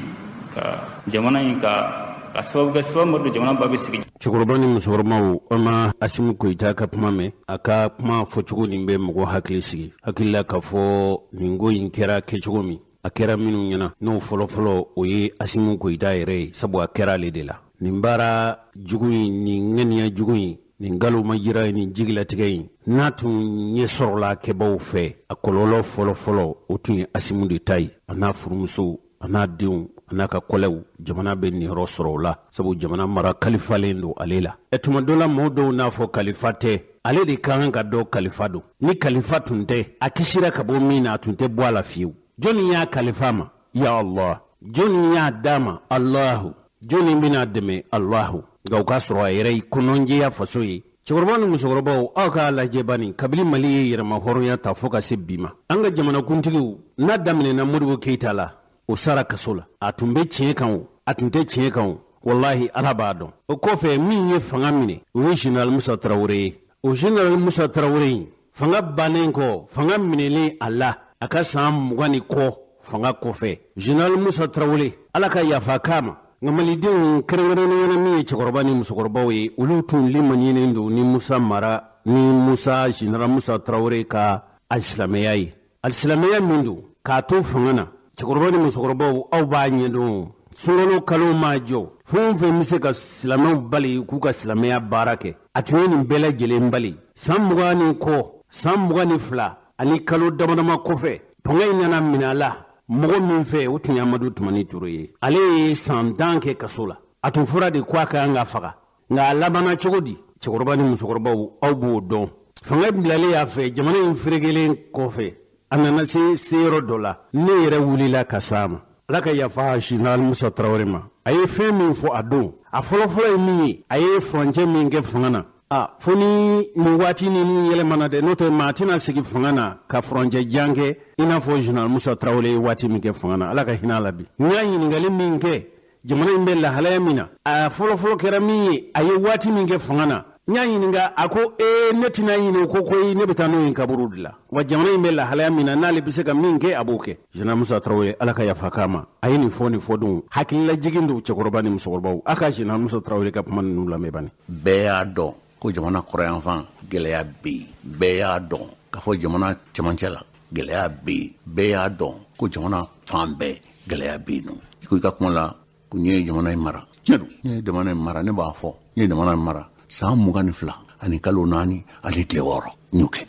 S6: ka jamana in ka sababu kɛ sababu min jamana ba bɛ sigi.
S1: Cɛkɔrɔba ni musokɔrɔbaw, an ma Asimi Goïta ka kuma mɛn. A ka kuma fɔcogo nin bɛ mɔgɔ hakili sigi, hakili la k'a fɔ nin ko in kɛra kɛcogo min, a kɛra minnu ɲɛna, n'o fɔlɔfɔlɔ o ye Asimi Goïta yɛrɛ ye, sabu a kɛra ale de la. Nin baara jugu in, nin ŋaniya jugu in, nin nkalon jira ye, nin jigilatigɛ in, n'a tun ɲɛ sɔrɔla kɛbaw fɛ, a kɔlɔlɔ fɔlɔfɔlɔ o tun ye Asimi de ta ye, a n'a furumuso, a n'a denw, a n'a ka kɔlɛw. Jamana bɛ niyɔrɔ sɔrɔ o la, sabu jamana mara kalifalen don ale la. Ɛ tuma dɔ la, mɔgɔw dɔw n'a fɔ kalifa tɛ ale de ka kan ka dɔn kalifa don. Ni kalifa tun tɛ, a kisira ka bɔ min na, a tun tɛ bɔ a la fiyewu. Jɔnni y'a kalifa ma? Ya Allah. Jɔnni y'a d'a ma? Allahu. Jɔnni bɛna dɛmɛ? Allahu. Nka o k'a sɔrɔ a yɛrɛ kɔnɔnjɛya faso ye. Cɛkɔrɔba ni musokɔrɔbaw, aw k'a lajɛ bani, kabini Mali ye yɛrɛma hɔrɔnya ta fo ka se bi ma, an ka jamanakuntigiw n'a daminɛna Modibo Keyita la, o sara kaso la. A tun bɛ tiɲɛ kan o, a tun tɛ tiɲɛ kan o, walahi Ala b'a dɔn. O kɔfɛ, min ye fanga minɛ, o ye Général Musa Tarawele ye. O Général Musa Tarawele in, fanga bannen kɔ, fanga minɛlen a la, a ka san 20 ni kɔ fanga kɔfɛ, Général Musa Tarawele, Ala ka yafa k'a ma. Nka malidenw, kɛrɛnkɛrɛnnenya la min ye cɛkɔrɔba ni musokɔrɔbaw ye, olu tun limaniyenen don ni Musa mara ni Musa Général Musa Tarawele ka alisilamɛya ye. Alisilamɛya min don k'a to fanga na, cɛkɔrɔba ni musokɔrɔbaw, aw b'a ɲɛdɔn. Sunkalo kalo ma jɔ, fɛn o fɛn bɛ se ka silamɛw bali k'u ka silamɛya baara kɛ, a tun ye nin bɛɛ lajɛlen bali. San 20 ni kɔ, san 22 ani kalo damadama kɔfɛ, fanga in nana minɛ a la mɔgɔ min fɛ, o tun ye Amadu Tumani Ture ye. Ale ye san 10 kɛ kaso la. A tun fɔra de ko a ka kan ka faga, nka a labanna cogo di? Cɛkɔrɔba ni musokɔrɔbaw, aw b'o dɔn. Fanga bilalen y'a fɛ, jamana in ferekelen kɔfɛ, a nana se seyɔrɔ dɔ la, ne yɛrɛ wulila ka s'a ma. Ala ka yafa Général Musa Tarawele ma. A ye fɛn min fɔ a don, a fɔlɔfɔlɔ ye min ye, a ye furancɛ min kɛ fanga na, a fo ni nin waati ninnu yɛlɛmana dɛ, n'o tɛ maa tɛna sigi fanga na ka furancɛ jan kɛ i n'a fɔ Général Musa Tarawele ye waati min kɛ fanga na. Ala ka hinɛ a la bi. N y'a ɲininkali min kɛ, Jamana in bɛ lahalaya min na, a fɔlɔfɔlɔ kɛra min ye, a ye waati min kɛ fanga na. N y'a ɲininka, a ko ee, ne tɛna ɲinɛ o ko koyi, ne bɛ taa n'o ye n kaburu de la. Wa jamana in bɛ lahalaya min na, n'ale bɛ se ka min kɛ, a b'o kɛ. Général Musa Tarawele, Ala ka yafa k'a ma, a ye nin fɔ nin fɔ don hakililajigin don. Cɛkɔrɔba ni musokɔrɔbaw, a ka Général Musa Tarawele ka kuma ninnu lamɛn bani.
S7: Bɛɛ y'a dɔn ko jamana kɔrɔyanfan gɛlɛya bɛ yen, bɛɛ y'a dɔn k'a fɔ jamana cɛmancɛ la gɛlɛya bɛ yen, bɛɛ y'a dɔn ko jamana fan bɛɛ gɛlɛya bɛ yen nɔ. I ko i ka kuma la ko n ye jamana in mara, tiɲɛ don, n ye jamana in mara, ne b'a fɔ n ye jamana in mara san 22 ani kalo 4 ani tile 6, n y'o kɛ.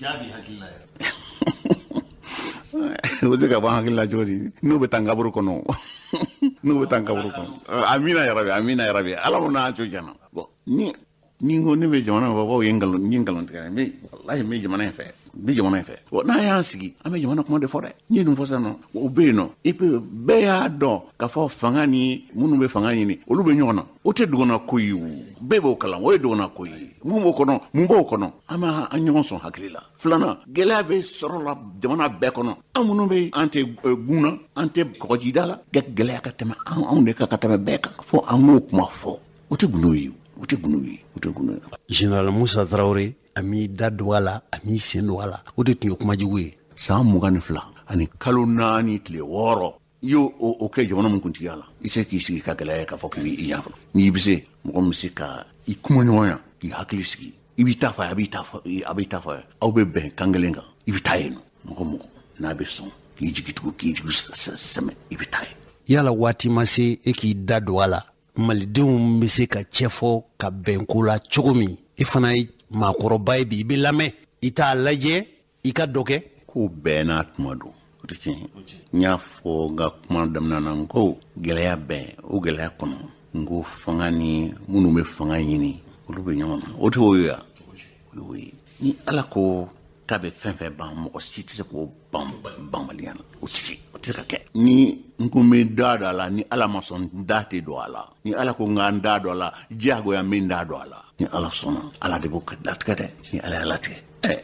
S7: O bɛ se ka bɔ an hakili la cogo di n'u bɛ taa n kaburu kɔnɔ? N'u bɛ taa n kaburu kɔnɔ, amina yarabi, amina yarabi, Ala mun n'a co jana. Bon, ni n ko ne bɛ jamana in fɛ, bawo ye nkalon, n ye nkalon tigɛ, n bɛ walahi n bɛ jamana in fɛ, n bɛ jamana in fɛ. Bon, n'an y'an sigi, an bɛ jamana kuma de fɔ dɛ. N ye nin fɔ sisan nɔ, o bɛ yen nɔ. Et puis bɛɛ y'a dɔn k'a fɔ fanga ni minnu bɛ fanga ɲini, olu bɛ ɲɔgɔn na. O tɛ dogona ko ye o, bɛɛ b'o kalan, o ye dogona ko ye. Mun b'o kɔnɔ, mun b'o kɔnɔ, an b'a an ɲɔgɔn sɔn hakili la. Filanan, gɛlɛya bɛ sɔrɔ la jamana bɛɛ kɔnɔ. An minnu bɛ, an tɛ gun na, an tɛ kɔgɔjida la, gɛlɛya ka tɛmɛ anw de kan ka tɛmɛ bɛɛ kan. Fo an k'o kuma fɔ, o tɛ gundo ye, o tɛ gundo ye, o tɛ gundo ye.
S1: Général Musa Tarawele, a m'i da don a la, a m'i sen don a la, o de tun ye kuma jugu ye.
S7: San 22 ani kalo 4 tile 6, i y'o o kɛ jamana min kuntigiya la, i se k'i sigi ka gɛlɛya ye k'a fɔ k'i b'i ɲɛ fɔlɔ. N'i bɛ se, mɔgɔ min bɛ se ka i kuma ɲɔgɔnya, k'i hakili sigi, i b'i ta fɔ a ye, a b'i ta fɔ, a b'i ta fɔ a ye, aw bɛ bɛn kan kelen kan, i bɛ taa yen nɔ. Mɔgɔ n'a bɛ sɔn k'i jigi tugu, k'i jigi sɛmɛ, i bɛ taa yen.
S1: Yala waati ma se e k'i da don a la, malidenw bɛ se ka cɛ fɔ ka bɛn ko la cogo min? I fana ye maakɔrɔba ye bi, i bɛ lamɛn, i t'a lajɛ, i ka dɔ kɛ.
S7: Ko bɛɛ n'a tuma don, o tɛ tiɲɛ ye. N y'a fɔ n ka kuma daminɛ na, n ko gɛlɛya bɛn, o gɛlɛya kɔnɔ, n ko fanga ni minnu bɛ fanga ɲini, olu bɛ ɲɔgɔn na. O tɛ o ye wa? O y'o ye. Ni Ala ko k'a bɛ fɛn fɛn ban, mɔgɔ si tɛ se k'o ban banbaliya na, o tɛ se, o tɛ se ka kɛ. Ni n ko n bɛ da don a la, ni Ala ma sɔn, n da tɛ don a la. Ni Ala ko n ka n da don a la, diyagoya n bɛ n da don a la. Ni Ala sɔnna, Ala de b'o latigɛ dɛ. Ni Ala y'a latigɛ,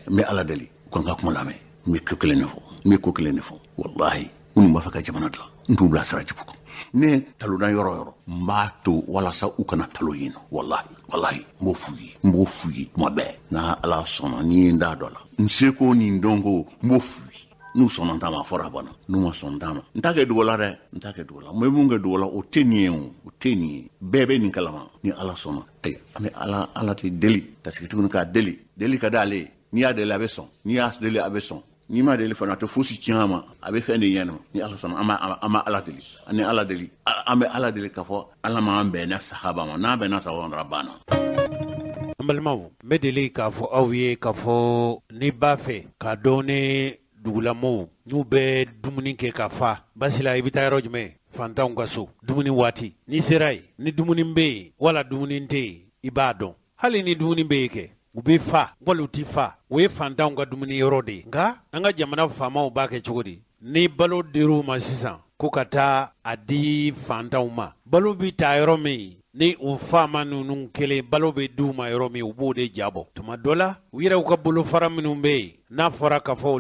S7: n bɛ Ala deli, u ka n ka kuma lamɛn. N bɛ ko kelen de fɔ, n bɛ ko kelen de fɔ, walahi, minnu b'a fɛ ka jamana dilan, n t'u bila sira jugu kan. Ne talonna yɔrɔ o yɔrɔ, n b'a to walasa u kana talo yen nɔ. Walahi, walahi, n b'o f'u ye, n b'o f'u ye tuma bɛɛ. N'a Ala sɔnna, n'i ye n da dɔ la, n seko ni n dɔnko, n b'o f'u ye. N'u sɔnna n ta ma, a fɔra a banna. N'u ma sɔn n ta ma, n t'a kɛ dogo la dɛ, n t'a kɛ dogo la. N bɛ mun kɛ dogo la, o tɛ nin ye o, o tɛ nin ye. Bɛɛ bɛ nin kalama. Ni Ala sɔnna, ayi, an bɛ Ala tɛ deli ka sigi tuguni k'a deli. Deli ka d'ale ye. N'i y'a deli, a bɛ sɔn. N'i y'a deli, a bɛ sɔn. N'i m'a deli fana, a tɛ fosi tiɲɛ a ma, a bɛ fɛn de ɲɛnama. Ni Ala sɔnna, an b'a Ala deli. Ni Ala deli, an bɛ Ala deli k'a fɔ Ala m'an bɛnna sahaba ma. N'an bɛnna sahaba ma dɔrɔn, a banna.
S1: An balimaw, n bɛ deli k'a fɔ aw ye k'a fɔ n'i b'a fɛ k'a dɔn ni dugulamɔgɔw n'u bɛ dumuni kɛ ka fa, basi la, i bɛ taa yɔrɔ jumɛn? Fantanw ka so. Dumuni waati n'i sera yen, ni dumuni bɛ yen wala dumuni tɛ yen, i b'a dɔn. Hali ni dumuni bɛ yen kɛ, u bɛ fa wala u tɛ fa, o ye fantanw ka dumuni yɔrɔ de ye. Nka an ka jamana faamaw b'a kɛ cogo di? Ni balo dir'u ma sisan ko ka taa a di fantanw ma, balo bɛ taa yɔrɔ min, ni u faama ninnu kelen balo bɛ d'u ma yɔrɔ min, u b'o de jabɔ. Tuma dɔ la, u yɛrɛw ka bolofara minnu bɛ yen, n'a fɔra k'a fɔ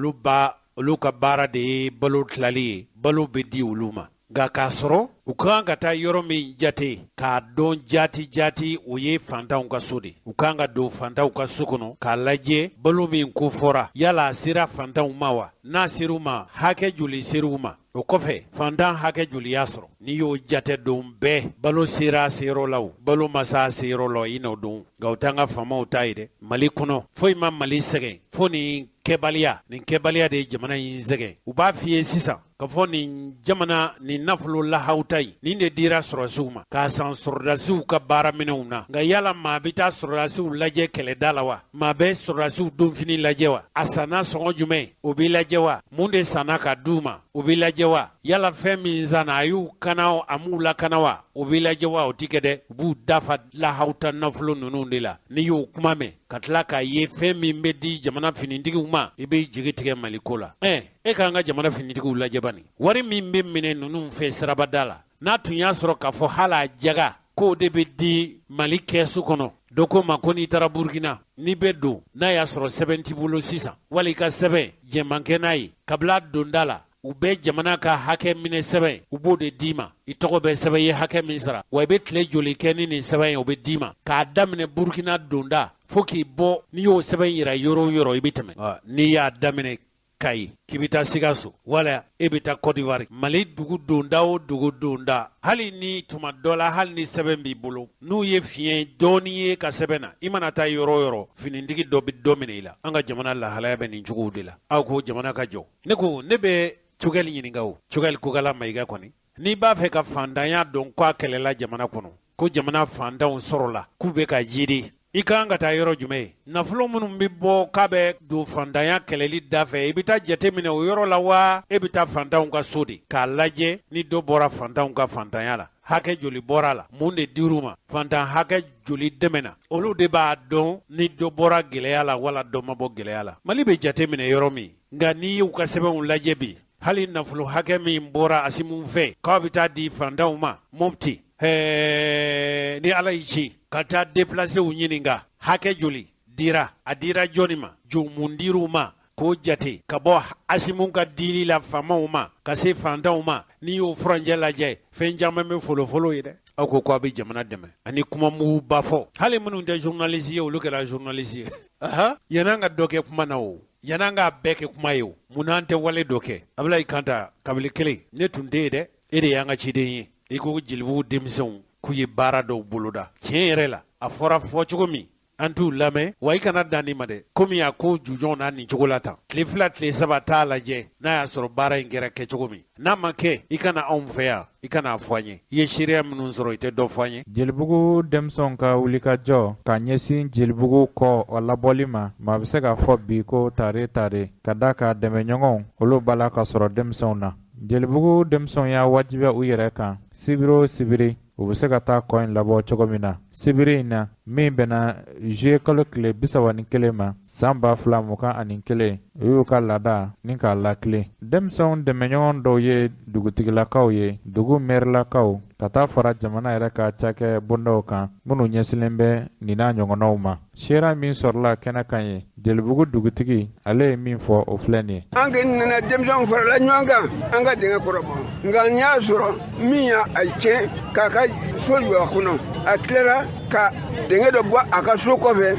S1: olu ka baara de ye balo tilali ye, balo bɛ di olu ma. Nka k'a sɔrɔ u ka kan ka taa yɔrɔ min jate k'a dɔn jaati jaati, o ye fantanw ka so de. U ka kan ka don fantanw ka so kɔnɔ k'a lajɛ balo min ko fɔra, yala a sera fantanw ma wa? N'a ser'u ma, hakɛ joli ser'u ma? O kɔfɛ, fantan hakɛ joli y'a sɔrɔ? N'i y'o jate don bɛɛ, balo sera a seyɔrɔ la o, balo ma se a seyɔrɔ la, i n'o dɔn. Nka o t'an ka faamaw ta ye dɛ. Mali kɔnɔ, foyi ma Mali sɛgɛn fo nin kɛbaliya. Nin kɛbaliya de ye jamana in sɛgɛn. U b'a f'i ye sisan k'a fɔ nin jamana nin nafolo lahawuta in, nin de dira sɔrɔdasiw ma k'a san sɔrɔdasiw ka baaraminɛnw na. Nka yala maa bɛ taa sɔrɔdasiw lajɛ kɛlɛda la wa? Maa bɛ sɔrɔdasiw donfini lajɛ wa? A sanna sɔngɔ jumɛn, o bɛ lajɛ wa? Mun de sanna ka d'u ma, o bɛ lajɛ wa? Yala fɛn min sanna, a y'u kana, a m'u lakana wa? O bɛ lajɛ wa? O ti kɛ dɛ. U b'u dafa lahawuta nafolo ninnu de la. N'i y'o kuma mɛn ka tila k'a ye fɛn min bɛ di jamana finitigiw ma, i b'i jigi tigɛ Mali ko la. E k'an ka jamana finitigiw lajɛ bani, wari min bɛ minɛ ninnu fɛ sirabada la, n'a tun y'a sɔrɔ k'a fɔ hali a jaga k'o de bɛ di Mali kɛsu kɔnɔ. Dɔ ko ma ko n'i taara Burukina, n'i bɛ don, n'a y'a sɔrɔ sɛbɛn t'i bolo sisan, wali i ka sɛbɛn jɛman kɛ n'a ye kabila donda la,
S8: U bɛ jamana ka hakɛ minɛ sɛbɛn, u b'o de d'i ma. I tɔgɔ bɛ sɛbɛn, i ye hakɛ min sara, wa i bɛ tile joli kɛ ni nin sɛbɛn ye, o bɛ d'i ma. K'a daminɛ Burukina donda fo k'i bɔ, n'i y'o sɛbɛn yira yɔrɔ o yɔrɔ, i bɛ tɛmɛ. N'i y'a daminɛ Kayi k'i bɛ taa Sikaso wala e bɛ taa Côte d'Ivoire, Mali dugu donda o dugu donda, hali ni tuma dɔ la, hali ni sɛbɛn b'i bolo, n'u ye fiɲɛ dɔɔni ye ka sɛbɛn na, i mana taa yɔrɔ o yɔrɔ, finitigi dɔ bɛ dɔ minɛ i la. An ka jamana lahalaya bɛ nin cogow de la. Aw ko jamana ka jɔ. Ne ko ne bɛ Choguel ɲininka o, Choguel Kokala Mayiga kɔni, n'i b'a fɛ ka fantanya dɔn k'a kɛlɛla jamana kɔnɔ, ko jamana fantanw sɔrɔla k'u bɛ ka jidi, i ka kan ka taa yɔrɔ jumɛn ye? Nafolo minnu bɛ bɔ k'a bɛ don fantanya kɛlɛli da fɛ, i bɛ taa jate minɛ o yɔrɔ la wa e bɛ taa fantanw ka so de k'a lajɛ ni dɔ bɔra fantanw ka fantanya la, hakɛ joli bɔra a la, mun de dir'u ma, fantan hakɛ joli dɛmɛna? Olu de b'a dɔn ni dɔ bɔra gɛlɛya la wala dɔ ma bɔ gɛlɛya la. Mali bɛ jate minɛ yɔrɔ min, nka n'i y'u ka sɛbɛnw lajɛ bi, hali nafolo hakɛ min bɔra Asimu fɛ k'a bɛ taa di fantanw ma Mopti, ɛɛ ni Ala y'i ci ka taa déplacéw ɲininka, hakɛ joli dira, a dira jɔni ma, jo mun dir'u ma, k'o jate ka bɔ Asimu ka dili la faamaw ma ka se fantanw ma, n'i y'o furancɛ lajɛ, fɛn caman bɛ folofolo ye dɛ. Aw ko k'aw bɛ jamana dɛmɛ ani kuma muguba fɔ, hali minnu tɛ journaliste ye, olu kɛra journaliste ye. Aha, yan'an ka dɔ kɛ kuma na o, yan'an k'a bɛɛ kɛ kuma ye o, mun n'an tɛ wale dɔ kɛ? Abulayi Kanta, kabili kelen ne tun tɛ yen dɛ, e de y'an ka ciden ye. I ko Jelibugu denmisɛnw k'u ye baara dɔw boloda. Tiɲɛ yɛrɛ la, a fɔra fɔ cogo min, an t'u lamɛn. Wa i kana dan nin ma dɛ, komi a ko jujɔn na nin cogo la tan, tile 2 tile 3 t'a lajɛ n'a y'a sɔrɔ baara in kɛra kɛ cogo min. N'a ma kɛ, i kana anw fɛ yan, i kana a fɔ an ye. I ye seereya minnu sɔrɔ, i tɛ dɔ fɔ an ye.
S9: Jelibugu denmisɛnw ka wulikajɔ ka ɲɛsin Jelibugu kɔ o labɔli ma, maa bɛ se k'a fɔ bi ko tare tare, ka da ka dɛmɛɲɔgɔnw olu b'a la ka sɔrɔ denmisɛnw na. Jelibugu denmisɛnw y'a wajibiya u yɛrɛ kan sibiri o sibiri u bɛ se ka taa kɔ in labɔ cogo min na. Sibiri in na min bɛnna juillet kalo tile 31 ma san 2021, u y'u ka laada ni k'a latilen. Denmisɛnw dɛmɛɲɔgɔn dɔw ye dugutigilakaw ye, dugu mɛrilakaw, ka taa fara jamana yɛrɛ ka cakɛ bondaw kan minnu ɲɛsinlen bɛ nin n'a ɲɔgɔnnaw ma. Seereya min sɔrɔla kɛnɛ kan ye, Jelibugu dugutigi ale ye min fɔ o filɛ nin ye.
S10: An kɔni nana denmisɛnw farala ɲɔgɔn kan an ka dingɛ kɔrɔbɔ, nka n y'a sɔrɔ min y'a tiɲɛ k'a ka so jɔ a kɔnɔ, a tilara ka dingɛ dɔ bɔ a ka so kɔfɛ,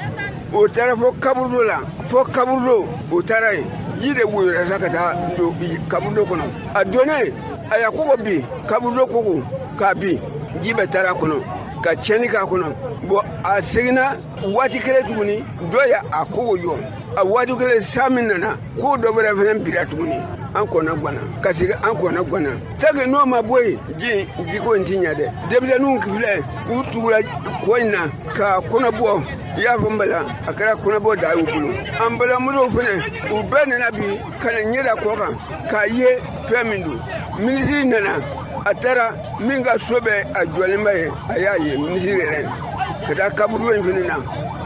S10: o taara fo kaburudo la, fo kaburudo o taara yen, ji de woyora sa ka taa don kaburudo kɔnɔ. A donnen a y'a kogo bin, kaburudo kogo k'a bin, ji bɛɛ taara a kɔnɔ ka tiɲɛni k'a kɔnɔ. Bon, a seginna waati kelen tuguni, dɔ ye a kogo jɔ, a waati kelen san min nana, ko dɔ wɛrɛ fana bira tuguni. An kɔnɔ gwana ka sigi, an kɔnɔ gwana tant n'o ma bɔ yen, ji jiko in ti ɲɛ dɛ. Denmisɛnninw filɛ, u tugura kɔ in na ka kɔnɔ bɔ, i y'a fɔ n bala, a kɛra kɔnɔbɔ da y'u bolo. An balimamusow fana, u bɛɛ nana bi ka na ɲɛ da kɔ kan k'a ye fɛn min don. Minisiri nana, a taara min ka so bɛ a jɔlenba ye, a y'a ye minisiri yɛrɛ ka taa kaburudo in fana na,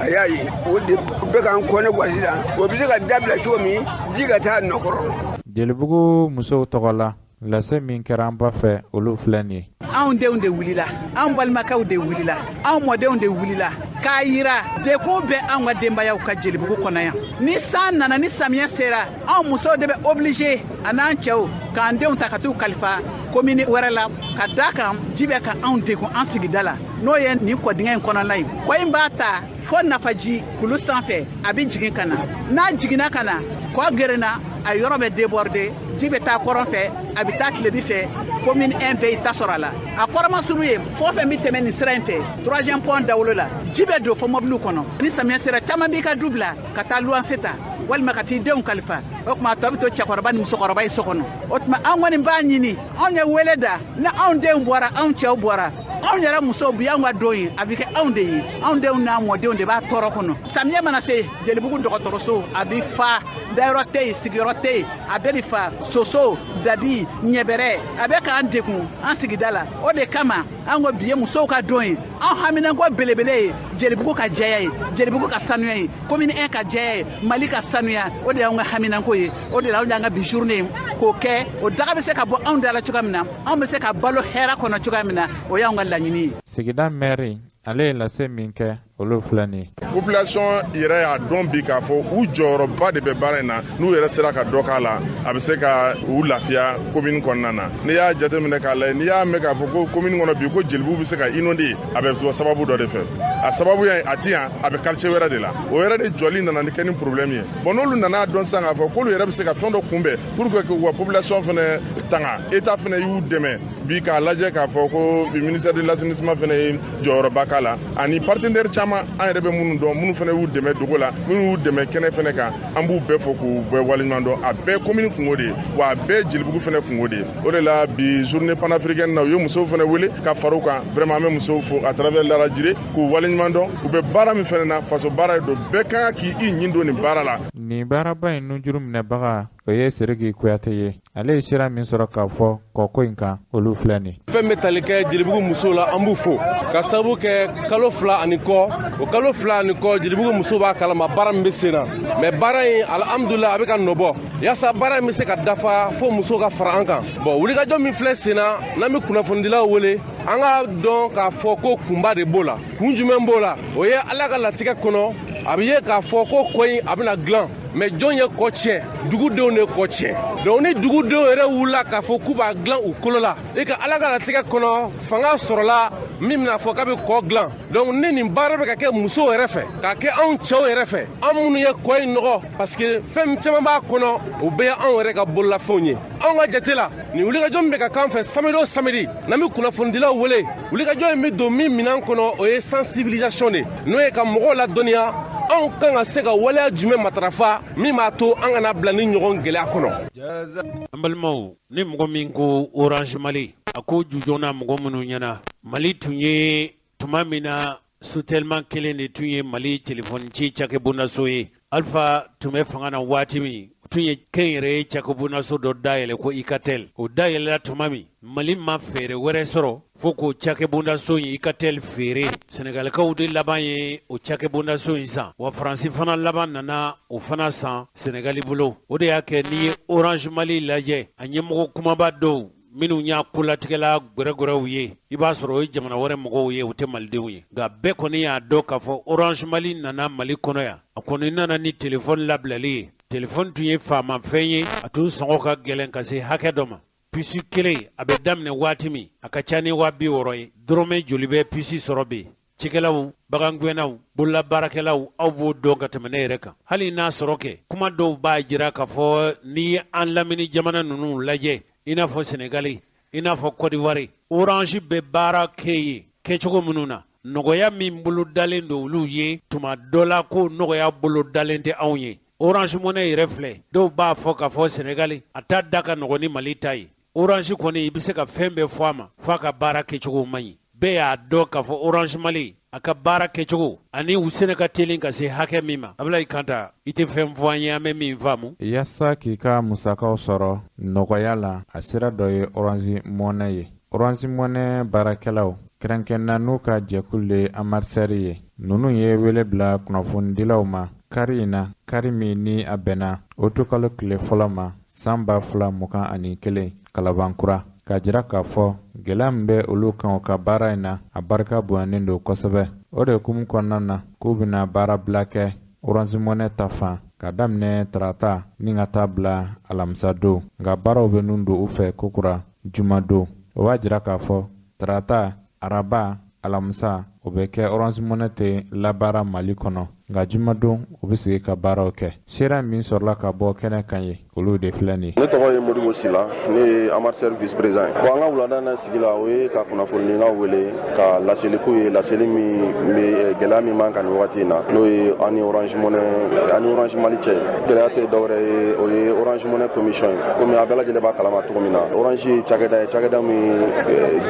S10: a y'a ye. O de bɛ k'an kɔnɛ bɔ sisan, o bɛ se ka dabila cogo min, ji ka taa nɔ kɔrɔ.
S9: Jelibugu musow tɔgɔ la, lase min kɛra an ba fɛ, olu filɛ nin ye.
S11: Anw denw de wulila, anw balimakɛw de wulila, anw mɔdenw de wulila k'a yira dekun bɛ anw ka denbayaw ka Jelibugu kɔnɔ yan. Ni san nana, ni samiyɛ sera, anw musow de bɛ obligé a n'an cɛw k'an denw ta ka t'u kalifa komini wɛrɛ la, ka da kan ji bɛ ka anw degun an sigida la, n'o ye nin kɔdingɛ in kɔnɔna ye. Kɔ in b'a ta fo nafaji kulu sanfɛ, a bɛ jigin ka na. N'a jiginna ka na, kɔ gerenna, a yɔrɔ bɛ déborder, ji bɛ taa kɔrɔn fɛ, a bɛ taa tilebi fɛ, commune 1 bɛɛ y'i ta sɔrɔ a la. A kɔrɔmasuru ye fɛn o fɛn bɛ tɛmɛ nin sira in fɛ, troisième pont dawolo la, ji bɛ don fo mɔbiliw kɔnɔ. Ni samiyɛ sera, caman b'i ka du bila ka taa luwanse ta walima ka t'i denw kalifa. O tuma a tɔ bɛ to cɛkɔrɔba ni musokɔrɔba ye so kɔnɔ. O tuma an kɔni b'a ɲini, anw ye wele da, ni anw denw bɔra, anw cɛw bɔra, anw yɛrɛ musow bi anw ka don ye, a bɛ kɛ anw de ye, anw denw n'an mɔdenw de b'a tɔɔrɔ kɔnɔ. Samiyɛ mana se, Jelibugu dɔgɔtɔrɔso a bɛ fa, dayɔrɔ tɛ yen, sigiyɔrɔ tɛ yen, a bɛɛ bɛ fa, soso, dabi, ɲɛbɛrɛ, a bɛ k'an degun an sigida la. O de kama an ko bi ye musow ka don ye, an haminanko belebele ye Jelibugu ka jɛya ye, Jelibugu ka sanuya ye, commune 1 ka jɛya ye, Mali ka sanuya, o de y'anw ka haminanko ye. O de la anw y'an ka bi journée ye k'o kɛ, o daga bɛ se ka bɔ anw da la cogoya min na, anw bɛ se ka balo hɛrɛ kɔnɔ cogoya min na, o y'anw ka laɲini ye.
S9: Sigida mɛri ale ye lase min kɛ, olu filɛ nin ye.
S12: Population yɛrɛ y'a dɔn bi k'a fɔ u jɔyɔrɔba de bɛ baara in na, n'u yɛrɛ sera ka dɔ k'a la, a bɛ se ka u lafiya commune kɔnɔna na. N'i y'a jateminɛ k'a lajɛ, n'i y'a mɛn k'a fɔ ko commune kɔnɔ bi ko Jelibugu bɛ se ka inonder, a bɛ bɔ sababu dɔ de fɛ. A sababu ye a ti yan, a bɛ quartier wɛrɛ de la. O yɛrɛ de jɔli nana ni kɛ ni problème ye. Bon, n'olu nana dɔn sisan k'a fɔ k'olu yɛrɛ bɛ se ka fɛn dɔ kunbɛn pour que k'u ka population fana tanga, État fana y'u dɛmɛ bi k'a lajɛ k'a fɔ ko ministère de l'assainissement fana ye jɔyɔrɔba k'a la, ani partenaire caman an yɛrɛ bɛ minnu dɔn, minnu fana y'u dɛmɛ dogo la, minnu y'u dɛmɛ kɛnɛ fana kan, an b'u bɛɛ fo k'u bɛɛ waleɲuman dɔn. A bɛɛ commune kungo de ye, wa a bɛɛ Jelibugu fana kungo de ye. O de la bi journée panafricaine na, u ye musow fana wele ka fara u kan. Vraiment, an bɛ musow fo à travers Lara Jire k'u waleɲuman dɔn. U bɛ baara min fana na, faso baara de don, bɛɛ kan k'i ɲin don nin baara la.
S9: Nin baaraba in nujuru minɛbaga, o ye Siriki Kuyate ye. Ale ye sira min sɔrɔ k'a fɔ kɔko in kan, olu filɛ nin.
S13: Fɛn bɛ tali kɛ Jelibugu musow la, an b'u fo ka sababu kɛ kalo 2 ani kɔ. O kalo 2 ani kɔ, Jelibugu muso b'a kalama baara min bɛ sen na. Mais baara in, alhamdulila, a bɛ ka nɔbɔ. Yaasa baara in bɛ se ka dafa, fo musow ka fara an kan. Bon, wulikajɔ min filɛ sen na, n'an bɛ kunnafonidilaw wele, an ka dɔn k'a fɔ ko kunba de b'o la. Kun jumɛn b'o la? O ye Ala ka latigɛ kɔnɔ, a bɛ ye k'a fɔ ko kɔ in a bɛna dilan. Mais jɔn ye kɔ tiɲɛ? Dugudenw de kɔ tiɲɛ. Donc ni dugudenw yɛrɛ wulila k'a fɔ k'u b'a dilan u kolo la, i ka Ala ka latigɛ kɔnɔ, fanga sɔrɔla min bɛna fɔ k'a bɛ kɔ dilan. Donc ni nin baara bɛ ka kɛ musow yɛrɛ fɛ, k'a kɛ anw cɛw yɛrɛ fɛ, an minnu ye kɔ in nɔgɔ, parce que fɛn caman b'a kɔnɔ, o bɛɛ ye anw yɛrɛ ka bololafɛnw ye. Anw ka jate la, nin wulikajɔ min bɛ ka k'an fɛ samedi o samedi, n'an bɛ kunnafonidilaw wele, wulikajɔ in bɛ don min minɛn kɔnɔ, o ye sensibilisation de, n'o ye ka mɔgɔw ladɔnniya anw kan ka se ka waleya jumɛn matarafa min b'a to an kana bila ni ɲɔgɔn gɛlɛya kɔnɔ.
S8: An balimaw, ni mɔgɔ min ko Orange Mali, a ko jujɔnna mɔgɔ minnu ɲɛna, Mali tun ye tuma min na, Sotelma kelen de tun ye Mali telefɔni ci cakɛbondaso ye. Alpha tun bɛ fanga na waati min, tun ye kɛnyɛrɛye cakɛbondaso dɔ dayɛlɛ ko Ikatel. O dayɛlɛla tuma min, Mali ma feere wɛrɛ sɔrɔ fo k'o cakɛbondaso in Ikatel feere. Sɛnɛgalikaw de laban ye o cakɛbondaso in san, wa Faransi fana laban nana o fana san Sɛnɛgali bolo. O de y'a kɛ n'i ye Orange Mali lajɛ, a ɲɛmɔgɔ kumaba dɔw minnu y'a kolatigɛla gwɛrɛgwɛrɛw ye, i b'a sɔrɔ o ye jamana wɛrɛ mɔgɔw ye, o tɛ malidenw ye. Nka bɛɛ kɔni y'a dɔn k'a fɔ Orange Mali nana Mali kɔnɔ yan. A kɔni nana ni telefɔni labilali ye. Telefɔni tun ye faamafɛn ye, a tun sɔngɔ ka gɛlɛn ka se hakɛ dɔ ma. Puce kelen a bɛ daminɛ waati min, a ka ca ni 60 000 ye. Dɔrɔmɛ joli bɛ puce sɔrɔ bi? Cikɛlaw, bagangɛnnaw, bololabaarakɛlaw, aw b'o dɔn ka tɛmɛ ne yɛrɛ kan. Hali n'a sɔrɔ kɛ kuma dɔw b'a jira k'a fɔ n'i ye an lamini jamana ninnu lajɛ, i n'a fɔ Senegali, i n'a fɔ Côte d'Ivoire, Orange bɛ baara kɛ yen kɛcogo minnu na, nɔgɔya min bolo dalen don olu ye tuma dɔ la, ko nɔgɔya bolo dalen tɛ anw ye. Orange Money yɛrɛ filɛ, dɔw b'a fɔ k'a fɔ Senegali a ta da ka nɔgɔn ni Mali ta ye. Orange kɔni, i bɛ se ka fɛn bɛɛ fɔ a ma, f'a ka baara kɛcogo man ɲi. Bɛɛ y'a dɔn k'a fɔ Orange Mali a ka baara kɛcogo ani u sɛnɛ ka teli ka se hakɛ min ma. Abulayi Kanta, i tɛ fɛn fɔ an ye an bɛ min faamu.
S9: Yaasa k'i ka musakaw sɔrɔ nɔgɔya la, a sira dɔ ye Orange Money ye. Orange Money baarakɛlaw, kɛrɛnkɛrɛnna n'u ka jɛkulu le amortisseur ye, ninnu ye wele bila kunnafonidilaw ma kari in na, kari min ni a bɛnna otukalo tile fɔlɔ ma san 2021, Kalabankura, k'a jira k'a fɔ gɛlɛya min bɛ olu kan u ka baara in na, a barika bonyanen don kosɛbɛ. O de hukumu kɔnɔna na, k'u bɛna baara bila kɛ Orange Money ta fan ka daminɛ tarata ni ka taa bila alamisa don, nka baaraw bɛ nun don u fɛ kokura jumadon. O b'a jira k'a fɔ tarata, araba, alamisa, o bɛ kɛ Orange Money tɛ labaara Mali kɔnɔ, nka jumadon u bɛ sigi ka baaraw kɛ. Sera min sɔrɔla ka bɔ kɛnɛ kan ye, olu de filɛ nin ye.
S14: Ne tɔgɔ ye Modibo Sila, ne ye amortisseur vice président ye. Bon, an ka wulada na sigi la, o ye ka kunnafonidilaw wele ka laseli k'u ye, laseli min bɛ gɛlɛya min b'an kan nin wagati in na, n'o ye an ni Orange Money, an ni Orange Mali cɛ. Gɛlɛya tɛ dɔwɛrɛ ye, o ye Orange Money commission ye. Komi a bɛɛ lajɛlen b'a kalama cogo min na, Orange ye cakɛda ye, cakɛda min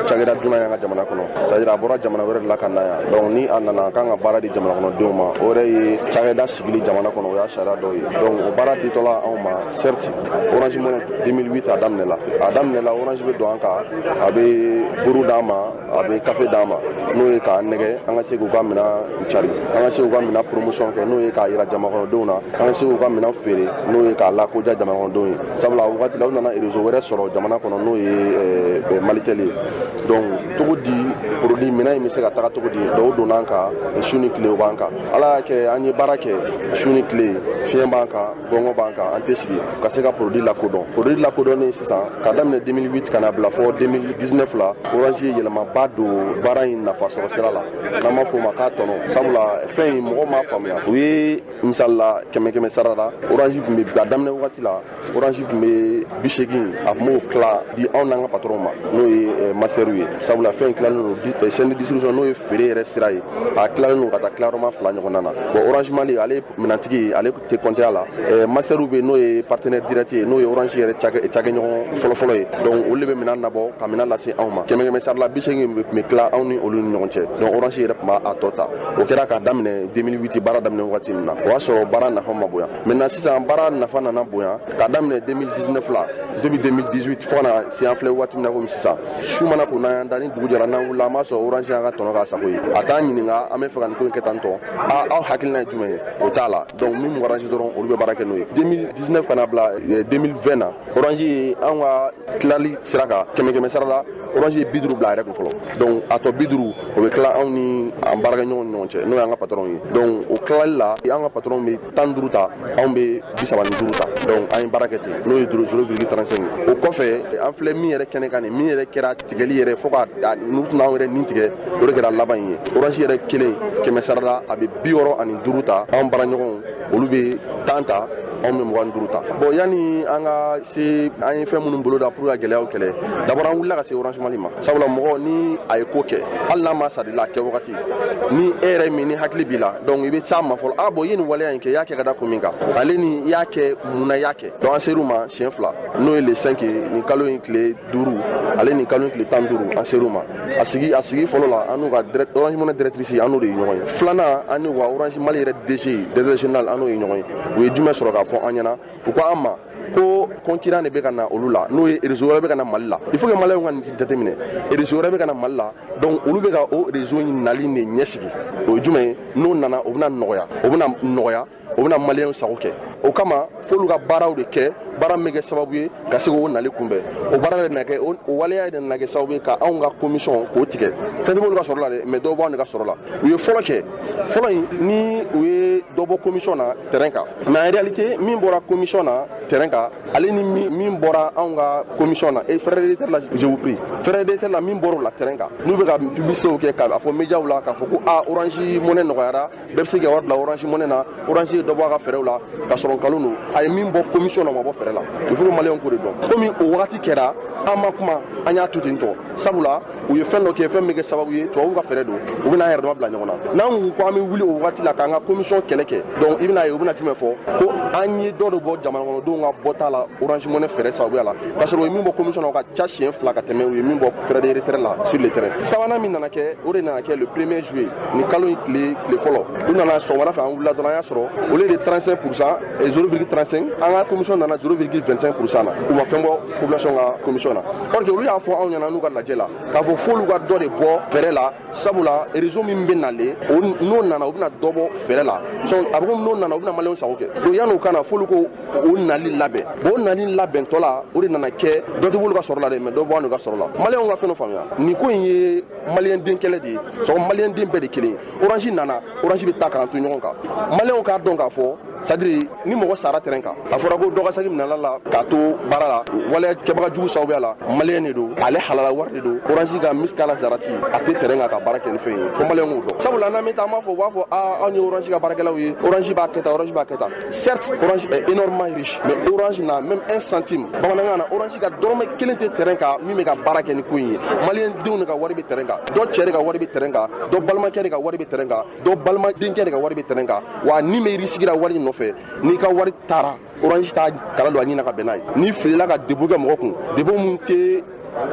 S14: cakɛda dunan y'an ka jamana kɔnɔ, c'est à dire a bɔra jamana wɛrɛ de la ka na yan. Donc ni a nana, a kan ka baara di jamana kɔnɔdenw ma. O yɛrɛ ye cakɛda sigili jamana kɔnɔ, o y'a sariya dɔw ye. Donc o baara ditɔla anw ma, certes, Orange Money 2008 a daminɛla, Orange bɛ don an kan, a bɛ buru d'an ma, a bɛ kafe d'an ma, n'o ye k'an nɛgɛ an ka se k'u ka minɛn minɛn cari, an ka se k'u ka minɛn promotion kɛ, n'o ye k'a yira jamanakɔnɔdenw na, an ka se k'u ka minɛn feere, n'o ye k'a lakoja jamanakɔnɔdenw ye. Sabula o wagati la, u nana réseau wɛrɛ sɔrɔ jamana kɔnɔ, n'o ye Malitel ye. Donc cogo di produit minɛn in bɛ se ka taga cogo di? Dɔw donna an kan su ni tile, o b'an kan. Ala y'a kɛ, an ye baara kɛ su ni tile, fiɲɛ b'an kan, gɔngɔ b'an kan, an tɛ sigi ka se ka produit lakodɔn. Produit lakodɔnnen sisan, ka daminɛ 2008 ka na bila fɔ 2019 la, Orange ye yɛlɛmaba don baara in nafa sɔrɔ sira la, n'an b'a fɔ o ma k'a tɔnɔ. Sabula fɛn in, mɔgɔ m'a faamuya. U ye misali la, 100 100 sara la, Orange tun bɛ a daminɛ wagati la, Orange tun bɛ 80, a tun b'o tila di anw n'an ka patron ma, n'o ye masterw ye. Sabula fɛn in tilalen don chaîne de distribution, n'o ye feere yɛrɛ sira ye, a tilalen don ka taa tilayɔrɔma 2 ɲɔgɔnna na. Bon, Orange Mali, ale minɛntigi, ale tɛ compter a la. Masterw bɛ, n'o ye partenaire direct ye, n'o ye Orange yɛrɛ cakɛɲɔgɔn fɔlɔfɔlɔ ye. Donc olu de bɛ minɛn nabɔ ka minɛn lase anw ma. 100 100 sara la, 80 tun bɛ tila anw ni olu ni ɲɔgɔn cɛ. Donc Orange yɛrɛ tun b'a tɔ ta. O kɛra k'a daminɛ 2008, baara daminɛ wagati min na, o y'a sɔrɔ baara nafa ma bonya. Maintenant sisan, baara nafa nana bonya k'a daminɛ 2019 la, depuis 2018 fo ka na se an filɛ waati min na komi sisan. Su mana ko n'an y'an da, ni dugu jɛra, n'an wulila, an b'a sɔrɔ Orange y'an ka tɔnɔ k'a sago ye. A t'an ɲininka an bɛ fɛ ka nin ko in kɛ tan tɔ, aw hakilina ye jumɛn ye, o t'a la. Donc min Orange dɔrɔn, olu bɛ baara kɛ n'o ye. 2019 ka na bila 2020 na, Orange ye an ka tilali sira kan, 100 100 sara la, Orange ye 50 bila a yɛrɛ kun fɔlɔ. Donc a tɔ 50, o bɛ tila anw ni an baarakɛɲɔgɔnw ni ɲɔgɔn cɛ, n'o y'an ka patron ye. Donc o tilali la, an ka patron bɛ 15 ta, anw bɛ 35 ta. Donc an ye baara kɛ ten, n'o ye 0,35. O kɔfɛ, an filɛ min yɛrɛ kɛnɛ kan nin, min yɛrɛ kɛra tigɛli yɛrɛ fo ka n'u tɛna anw yɛrɛ nin tigɛ, o de kɛra laban in ye. Orange yɛrɛ kelen, 100 sara la, a bɛ 65 ta, anw baaraɲɔgɔnw olu bɛ 10 ta, anw bɛ 25 ta. Bon, yanni an ka se, an ye fɛn minnu bolo da pour ka gɛlɛyaw kɛlɛ, d'abord an wulila ka se Orange Mali ma. Sabula mɔgɔ ni a ye ko kɛ, hali n'a ma sari la a kɛ wagati, ni e yɛrɛ min ni hakili b'i la, donc i bɛ s'a ma fɔlɔ. Ah bon, i ye nin waleya in kɛ, i y'a kɛ ka da kun min kan, ale ni i y'a kɛ mun na i y'a kɛ. Donc an ser'u ma siɲɛ 2, n'o ye le 5 ye, nin kalo in tile 5, ale ni kalo in tile 15, an ser'u ma. A sigi fɔlɔ la, an n'u ka Orange Money directrice, an n'o de ye ɲɔgɔn ye. Filanan, an n'u ka Orange Mali yɛrɛ DG, directeur général, an n'o ye ɲɔgɔn ye. U ye jumɛn sɔrɔ k'a fɔ an ɲɛna? U ko an ma ko concurrent de bɛ ka na olu la, n'o ye réseau wɛrɛ bɛ ka na Mali la. Il faut que Maliyɛnw ka nin jateminɛ, réseau wɛrɛ bɛ ka na Mali la, donc olu bɛ ka o réseau in nali de ɲɛsigi. O ye jumɛn ye? N'o nana, o bɛna nɔgɔya, o bɛna Maliyɛnw sago kɛ. O kama, f'olu ka baaraw de kɛ, baara min bɛ kɛ sababu ye ka se k'o nali kunbɛn. O baara de nana kɛ, o waleya de nana kɛ sababu ye ka anw ka commission k'o tigɛ. Fɛn tɛ b'olu ka sɔrɔ la dɛ, mais dɔw b'anw de ka sɔrɔ la. U ye fɔlɔ kɛ, fɔlɔ in ni u ye dɔ bɔ commission na terrain kan, mais en réalité min bɔra commission na terrain kan, ale ni min bɔra anw ka commission na, et frais de terre la, je vous prie, frais de terre la, min bɔra o la terrain kan, n'u bɛ ka publicité kɛ k'a fɔ médiaw la k'a fɔ ko ah, Orange Money nɔgɔyara, bɛɛ bɛ se ka wari bila Orange Money na, Orange ye dɔ bɔ a ka fɛɛrɛw la, ka sɔrɔ nkalon don. A ye min bɔ commission na, o ma bɔ fɛɛrɛ la. Il faut que Maliyɛnw k'o de dɔn. Komi o wagati kɛra, an ma kuma, an y'a to ten tɔ. Sabula u ye fɛn dɔ kɛ, fɛn min bɛ kɛ sababu ye, tubabuw ka fɛɛrɛ don, u bɛna an yɛrɛ dama bila ɲɔgɔn na. N'an ko an bɛ wuli o wagati la k'an ka commission kɛlɛ kɛ, donc i bɛna ye u bɛna jumɛn fɔ? Ko an ye dɔ de bɔ jamana kɔnɔdenw ka bɔta la Orange Money fɛɛrɛ sababuya la, ka sɔrɔ u ye min bɔ commission na, o ka ca siɲɛ 2 ka tɛmɛ u ye min bɔ frais de retrait la sur le terrain. Sabanan min nana kɛ, o de nana kɛ le 1er juillet, nin kalo in tile fɔlɔ. U nana sɔgɔmada fɛ, an wulila dɔrɔn, an y'a sɔrɔ au lieu de 35%, 0,35, an ka commission nana 0,25% na. U ma fɛn bɔ population ka commission na. Or que olu y'a fɔ anw ɲɛna n'u ka lajɛ la k'a fɔ f'olu ka dɔ de bɔ fɛɛrɛ la, sabula réseau min bɛ nalen, n'o nana, u bɛna dɔ bɔ fɛɛrɛ la. A bɛ komi n'o nana, u bɛna Maliyɛnw sago kɛ. Donc yan'o ka na, f'olu ko o nali labɛn. Bon, o nali labɛntɔ la, o de nana kɛ dɔ tɛ b'olu ka sɔrɔ la dɛ, mais dɔ bɔ anw de ka sɔrɔ la. Maliyɛnw ka fɛn dɔ faamuya, nin ko in ye Maliyɛn den kɛlɛ de ye. Sɔgɔ Maliyɛn den bɛɛ de kelen ye. Orange nana, Orange bɛ taa k'an to ɲɔgɔn kan. Maliyɛnw k'a dɔn k'a fɔ, c'est-à-dire ni mɔgɔ sara terrain kan, a fɔra ko dɔ ka saki minɛla la k'a to baara la, waleya kɛbaga jugu sababuya la, Maliyɛn de don, ale halala wari de don. Orange ka miskala zarati, a tɛ terrain kan ka baara kɛ ni fɛn ye. Fo Maliyɛnw k'o dɔn. Sabula n'an bɛ taa, an b'a fɔ, u b'a fɔ aa, anw ye Orange ka baarakɛlaw ye, Orange b'a kɛ tan, Orange b'a kɛ tan. Certes, Orange est énormément riche, mais Orange n'a même 1 centime. Bamanankan na, Orange ka dɔrɔmɛ kelen tɛ terrain kan min bɛ ka baara kɛ ni ko in ye. Maliyɛn denw de ka wari bɛ terrain kan, dɔ cɛ de ka wari bɛ terrain kan, dɔ balimakɛ de ka wari bɛ terrain kan, dɔ balima denkɛ de ka wari bɛ terrain kan. Wa ni bɛ risque la wari nɔfɛ, n'i ka wari taara, Orange t'a kala don a ɲina ka bɛn n'a ye. N'i filila ka début kɛ mɔgɔ kun, début mun tɛ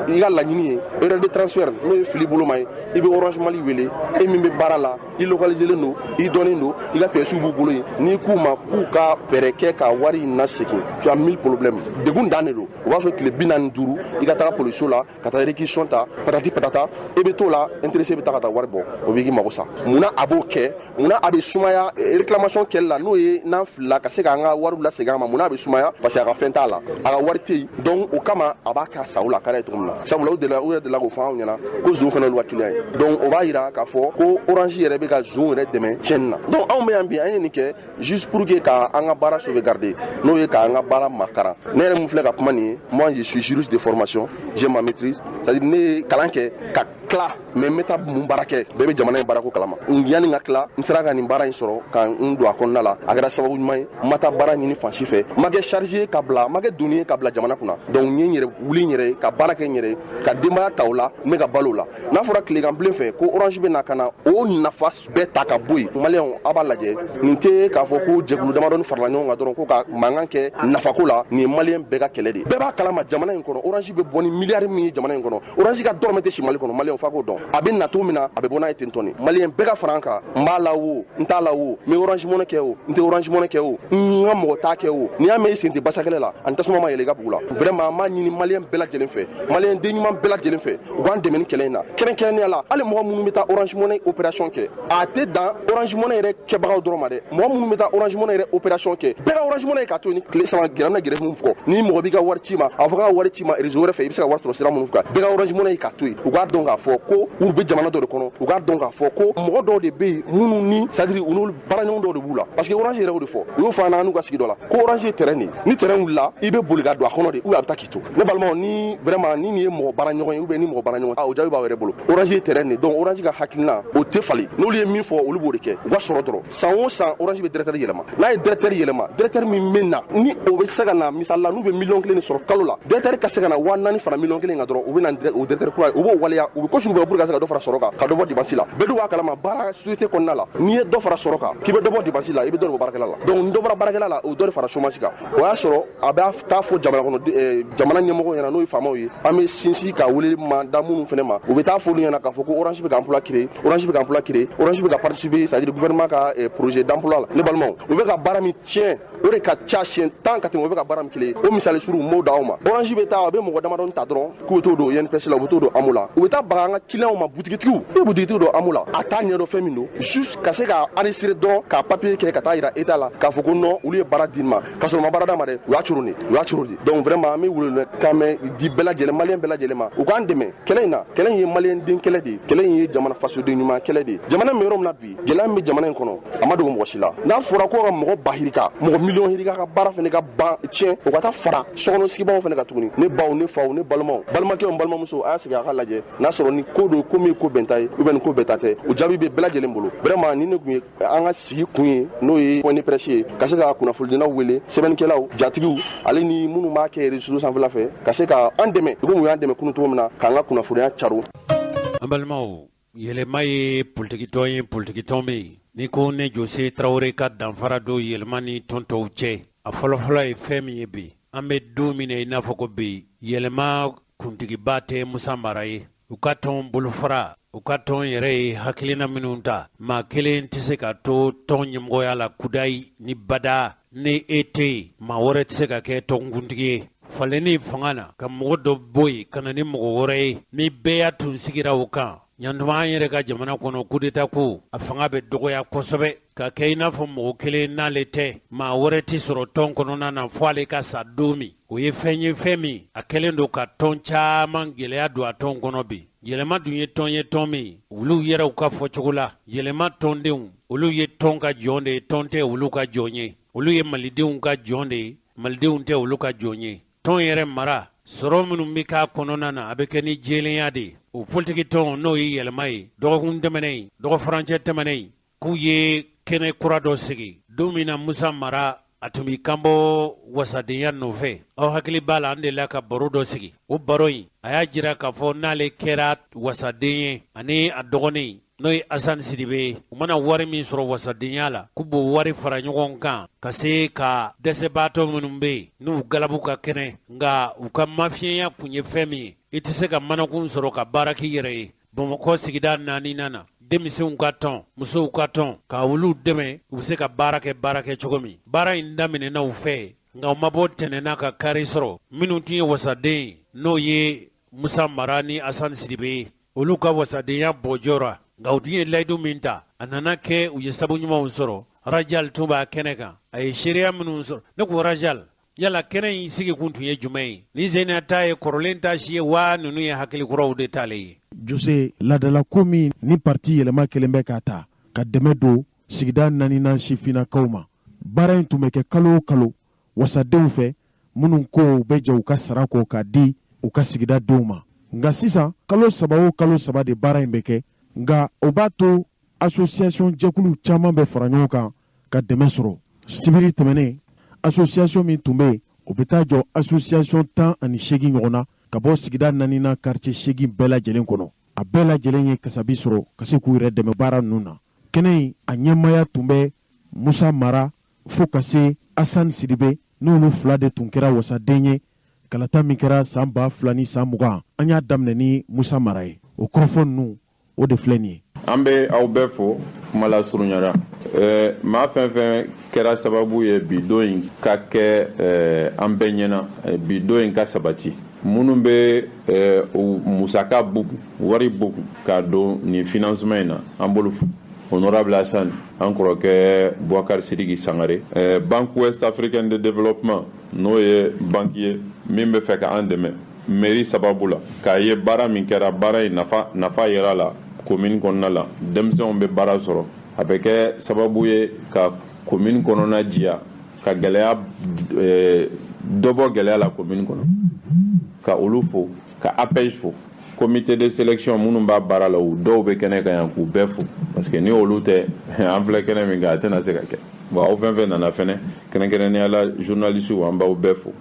S14: i ka laɲini ye erreur de transfert n'o ye fili bolo ma ye, i bɛ Orange Mali wele, e min bɛ baara la, i localiselen don, i dɔnnen don, i ka pièces b'u bolo yen, n'i k'u ma k'u ka fɛɛrɛ kɛ ka wari in lasegin, tu as 1000 problèmes. Degun dan de don. U b'a fɔ tile 45 i ka taga polisiso la ka taa réquisition ta, patati patata, e bɛ t'o la, intéressé bɛ taa ka taa wari bɔ, o b'i mago sa. Munna a b'o kɛ? Munna a bɛ sumaya réclamation kɛli la, n'o ye n'an filila ka se k'an ka wariw lasegin an ma? Munna a bɛ sumaya? Parce que a ka fɛn t'a la, a ka wari tɛ yen. Donc o kama a b'a k'a sago la, a ka d'a ye cogo min na. Sabula u delila, u yɛrɛ delila k'o fɔ anw ɲɛna ko zon fana y'olu ka client ye. Donc o b'a yira k'a fɔ ko Orange yɛrɛ bɛ ka zon yɛrɛ dɛmɛ tiɲɛni na. Donc anw bɛ yan bi, an ye nin kɛ juste pour que ka an ka baara sauvegarder, n'o ye k'an ka baara makaran. Ne yɛrɛ mun filɛ ka kuma nin ye, moi je suis juriste de formation, j'ai ma maîtrise, c'est-à-dire ne ye kalan kɛ ka tila, mais n bɛ taa mun baara kɛ? Bɛɛ bɛ jamana in baarako kalama. Yanni n ka tila, n sera ka nin baara in sɔrɔ ka n don a kɔnɔna la. A kɛra sababu ɲuman ye, n ma taa baara ɲini fan si fɛ, n ma kɛ charge ye ka bila, n ma kɛ doni ye ka bila jamana kunna. Donc n ye n yɛrɛ wuli n yɛrɛ ye ka baara kɛ n yɛrɛ ye, ka denbaya ta o la, n bɛ ka balo o la. N'a fɔra tilegan bilen fɛ ko Orange bɛ na ka na o nafa bɛɛ ta ka bɔ yen, maliyɛnw, a b'a lajɛ, nin tɛ k'a fɔ ko jɛkulu damadɔni farala ɲɔgɔn kan dɔrɔn ko ka mankan kɛ nafako la. Nin ye maliyɛn bɛɛ ka kɛlɛ de ye. Bɛɛ b'a kalama jamana in kɔnɔ, Orange bɛ bɔ ni miliyari min ye jamana in kɔnɔ, Orange ka dɔrɔmɛ tɛ si Mali kɔnɔ. Maliyɛnw fa k'o dɔn, a bɛ na cogo min na, a bɛ bɔ n'a ye ten tɔni. Maliyɛn bɛɛ ka fara an kan. N b'a la o, n t'a la o, n bɛ Orange Money kɛ o, n tɛ Orange Money kɛ o, n ka mɔgɔ t'a kɛ o, n'i y'a mɛn i sen tɛ basakɛlɛ la, ani tasuma ma yɛlɛ i ka bugu la. Vraiment, an b'a ɲini maliyɛn bɛɛ lajɛlen fɛ, maliyɛn den ɲuman bɛɛ lajɛlen fɛ, u k'an dɛmɛ ni kɛlɛ in na, kɛrɛnkɛrɛnnenya la hali mɔgɔ minnu bɛ taa Orange Money opération kɛ. A tɛ dan Orange Money yɛrɛ kɛbagaw dɔrɔn ma dɛ, mɔgɔ minnu bɛ taa Orange Money yɛrɛ opération kɛ, bɛɛ ka Orange Money k'a to yen ni tile 3 gɛrɛ na gɛrɛ mun fɔ. Ni mɔgɔ b'i ka wari ci ma, a fɔ k'a ka wari ci ma réseau wɛrɛ fɛ, i bɛ se ka wari sɔrɔ sira minnu kan, bɛɛ ka Orange Money k'a to yen. U k'a dɔn k'a fɔ ko u bɛ jamana dɔ de kɔnɔ, u k'a dɔn k'a fɔ ko mɔgɔ dɔw de bɛ yen minnu ni, c'est à dire u n'olu baaraɲɔgɔn dɔw de b'u la, parce que Orange yɛrɛ y'o de fɔ, u y'o fɔ an n'u ka sigi dɔ la ko Orange ye terrain de ye, ni terrain wulila, i bɛ boli ka don a kɔnɔ de, ou a bɛ taa k'i to. Ne balimaw, ni vraiment ni nin ye mɔgɔ baaraɲɔgɔn ye ou bien ni mɔgɔ baaraɲɔgɔn, o jaabi b'aw yɛrɛ bolo. Orange ye terrain de ye. Donc Orange ka hakilina o tɛ falen, n'olu ye min fɔ, olu b'o de kɛ. U ka sɔrɔ dɔrɔn, san o san Orange bɛ directeur yɛlɛma. N'a ye directeur yɛlɛma, directeur min bɛ na, ni o bɛ se ka na, misali la, n'u bɛ miliyɔn 1 de sɔrɔ kalo la, directeur ka se ka na 4000 fara miliyɔn 1 kan dɔrɔn, u bɛ na o directeur kura ye, u b'o waleya, u bɛ ko sugu bɛɛ pour ka se ka dɔ fara sɔrɔ kan, ka dɔ bɔ dépense la. Bɛɛ dun b'a kalama baara société kɔnɔna la, n'i ye dɔ fara sɔrɔ kan, k'i bɛ dɔ bɔ dépense la, i bɛ dɔ de bɔ baarakɛla la. Donc ni dɔ bɔra baarakɛla la, o dɔ de fara chômage kan. O y'a sɔrɔ a b'a taa fɔ jamana kɔnɔ, jamana ɲɛmɔgɔw ɲɛna, n'o ye faamaw ye, an bɛ sinsin ka wele ma da minnu fana ma, u bɛ taa fɔ olu ɲɛna k'a fɔ ko Orange bɛ ka emploi créer, Orange bɛ ka emploi créer, Orange bɛ ka participer, c'est à dire gouvernement ka projet d'emploi la. Ne balimaw, u bɛ ka baara min tiɲɛ, o de ka ca siɲɛ 10 ka tɛmɛ u bɛ ka baara min créer. O misali surun n b'o d'aw ma. Orange bɛ taa, a bɛ mɔgɔ damadɔni ta dɔrɔn k'u bɛ t'o don INPS la, u bɛ t'o don AMO la, u bɛ taa baga an ka clients ma, butigitigiw, u bɛ butigitigiw don AMO la, a t'a ɲɛdɔn fɛn min don, juste ka se ka enregistrer dɔrɔn, ka papier kɛ ka taa yira état la k'a fɔ ko non, olu ye baara di ma, ka sɔrɔ u ma baara d'a ma dɛ, u y'a coron de, u y'a coron de. Donc vraiment, an bɛ welewelekan mɛn di bɛɛ lajɛlen, maliyɛn bɛɛ lajɛlen ma, u k'an dɛmɛ kɛlɛ in na. Kɛlɛ in ye maliyɛn den kɛlɛ de ye, kɛlɛ in ye jamana fasoden ɲuman kɛlɛ de ye. Jamana min bɛ yɔrɔ min na bi, gɛlɛya min bɛ jamana in kɔnɔ, a ma dogo mɔgɔ si la. N'a fɔra ko ka mɔgɔ bahirika, mɔgɔ miliyɔn hirika ka baara fana ka ban tiɲɛ, o ka taa fara sokɔnɔ sigibagaw fana ka tuguni. Ne baw, ne faw, ne balimaw, balimakɛw, n balimamuso, a y'a sigi a ka lajɛ n'a sɔrɔ ni ko don, ko min ye ko bɛnta ye ou bien ni ko bɛnta tɛ, o jaabi bɛ bɛɛ lajɛlen bolo. Vraiment, ni ne tun ye an ka sigi kun ye, n'o ye point de presse ye, ka se ka kunnafonidinaw wele, sɛbɛnnikɛlaw, jatigiw, ale ni minnu b'a kɛ réseau sanfɛla fɛ, ka se ka an dɛmɛ i komi u y'an dɛmɛ kunun cogo min na, k'an ka kunnafoniya caro.
S8: An balimaw, yɛlɛma ye politikitɔn ye, politikitɔn bɛ yen n'i ko ne Jose Tarawele ka danfara don yɛlɛma ni tɔn tɔw cɛ, a fɔlɔfɔlɔ ye fɛn min ye bi, an bɛ don min na i n'a fɔ ko bi, yɛlɛma kuntigiba tɛ Musa Mara ye. U ka tɔn bolofara, u ka tɔn yɛrɛ ye hakilina minnu ta, maa kelen tɛ se ka to tɔn ɲɛmɔgɔya la kudayi ni bada. Ni e tɛ yen, maa wɛrɛ tɛ se ka kɛ tɔnkuntigi ye. Falenni fanga na ka mɔgɔ dɔ bɔ yen ka na ni mɔgɔ wɛrɛ ye, ni bɛɛ y'a tun sigira o kan, ɲantuma an yɛrɛ ka jamana kɔnɔ, kudeta ko a fanga bɛ dɔgɔya kosɛbɛ, ka kɛ i n'a fɔ mɔgɔ kelen n'ale tɛ, maa wɛrɛ tɛ sɔrɔ tɔn kɔnɔna na fo ale ka sa don min. O ye fɛn ye, fɛn min a kɛlen don ka tɔn caman gɛlɛya don a tɔn kɔnɔ bi. Yɛlɛma dun ye tɔn ye, tɔn min olu yɛrɛw ka fɔcogo la, yɛlɛma tɔndenw olu ye tɔn ka jɔn de ye, tɔn tɛ olu ka jɔn ye. Olu ye malidenw ka jɔn de ye, malidenw tɛ olu ka jɔn ye. Tɔn yɛrɛ mara, sɔrɔ minnu bɛ k'a kɔnɔna na, a bɛ kɛ ni jɛlenya de ye. O politiki tɔn, n'o ye yɛlɛma ye, dɔgɔkun tɛmɛnen, dɔgɔfurancɛ tɛmɛnen, k'u ye kɛnɛ kura dɔ sigi don min na Musa Mara a tun b'i kanbɔ wasadenya nɔfɛ. Aw hakili b'a la, an delila ka baro dɔ sigi. O baro in, a y'a jira k'a fɔ n'ale kɛra wasaden ye ani a dɔgɔnin n'o ye Asan Sidibe ye, u mana wari min sɔrɔ wasadenya la, k'u b'o wari fara ɲɔgɔn kan ka se ka dɛsɛbaatɔ minnu bɛ yen n'u galabu ka kɛnɛ, nka u ka mafiyɛnya kun ye fɛn min ye, i tɛ se ka manakun sɔrɔ ka baara k'i yɛrɛ ye. Bamakɔ sigida 4nan na, denmisɛnw ka tɔn, musow ka tɔn, ka olu dɛmɛ u bɛ se ka baara kɛ cogo min. Baara in daminɛna u fɛ, nka u ma bɔ tɛnɛnna ka kari sɔrɔ. Minnu tun ye wasaden ye, n'o ye Musa Mara ni Asan Sidibe ye, olu ka wasadenya bɔjɔra, nka u tun ye layidu min ta, a nana kɛ u ye sabu ɲumanw sɔrɔ. Rajal tun b'a kɛnɛ kan, a ye seereya minnu sɔrɔ. Ne ko Rajal, yala kɛnɛ in sigikun tun ye jumɛn ye? Ni Zena ta ye kɔrɔlen ta si ye wa ninnu ye hakilikuraw de talen ye?
S15: Jose, laadalako min ni parti yɛlɛma kelen bɛ k'a ta ka dɛmɛ don sigida 4nan sifinnakaw ma. Baara in tun bɛ kɛ kalo o kalo wasadenw fɛ minnu ko u bɛ jɛ u ka sara kɔ k'a di u ka sigida denw ma. Nka sisan kalo 3 o kalo 3 de baara in bɛ kɛ, nka o b'a to association jɛkulu caman bɛ fara ɲɔgɔn kan ka dɛmɛ sɔrɔ. Sibiri tɛmɛnen, association min tun bɛ yen, o bɛ taa jɔ association 18 ɲɔgɔn na ka bɔ sigida 4nan quartier 8 bɛɛ lajɛlen kɔnɔ. A bɛɛ lajɛlen ye kasabi sɔrɔ ka se k'u yɛrɛ dɛmɛ baara ninnu na. Kɛnɛ in a ɲɛmaaya tun bɛ Musa Mara fo ka se Asan Sidibe, n'olu fila de tun kɛra wasaden ye kalata min kɛra san 2020. An y'a daminɛ ni Musa Mara ye. O kɔrɔfɔ ninnu o de filɛ nin ye.
S16: An bɛ aw bɛɛ fo kuma la surunyara. Maa fɛn fɛn kɛra sababu ye bi don in ka kɛ an bɛɛ ɲɛna, bi don in ka sabati, minnu bɛ musaka bugu, wari bugu k'a don nin financement in na, an b'olu fo. Honorable Hassan, an kɔrɔkɛ Boubacar Sidiki Sangare, Banque Ouest Africaine de Développement, n'o ye banque ye min bɛ fɛ ka an dɛmɛ mairie sababu la, k'a ye baara min kɛra, baara in nafa yɛrɛ la commune kɔnɔna la, denmisɛnw bɛ baara sɔrɔ, a bɛ kɛ sababu ye ka commune kɔnɔna jiya, ka gɛlɛya dɔ bɔ gɛlɛya la commune kɔnɔ, ka olu fo, ka APEJ fo, comité de sélection minnu b'a baara la, u dɔw bɛ kɛnɛ kan yan k'u bɛɛ fo, parce que ni olu tɛ an filɛ kɛnɛ min kan, a tɛna se ka kɛ. Bon, aw fɛn fɛn nana fɛnɛ, kɛrɛnkɛrɛnnenya la journaliste, an b'aw bɛɛ fo.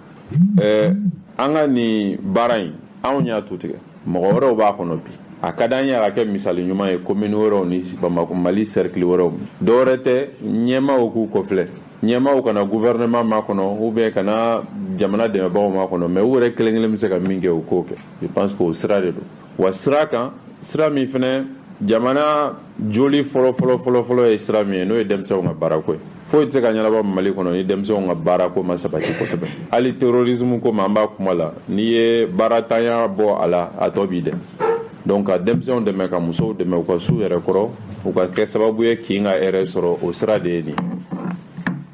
S16: An ka nin baara in, anw y'a tu tigɛ, mɔgɔ wɛrɛw b'a kɔnɔ bi. A ka d'an ye a ka kɛ misali ɲuman ye commune wɛrɛw ni Bamakɔ Mali cercle wɛrɛw. Dɔwɛrɛ tɛ, ɲɛmaaw k'u kɔfilɛ, ɲɛmaaw kana gouvernement makɔnɔ ou bien kana jamana dɛmɛbagaw makɔnɔ, mais u yɛrɛ kelen kelen bɛ se ka min kɛ, u k'o kɛ. Je pense que o sira de don. Wa sira kan, sira min fɛnɛ jamana joli fɔlɔ fɔlɔ fɔlɔ fɔlɔ ye sira min ye, n'o ye denmisɛnw ka baarako ye. Foyi tɛ se ka ɲɛnabɔ Mali kɔnɔ ni denmisɛnw ka baarako ma sabati kosɛbɛ. Hali terrorisme ko ma, an b'a kuma la, n'i ye baaratanya bɔ a la, a tɔ b'i dɛ. Donc ka denmisɛnw dɛmɛ, ka musow dɛmɛ u ka s'u yɛrɛ kɔrɔ, u ka kɛ sababu ye k'i ka hɛrɛ sɔrɔ, o sira de ye nin.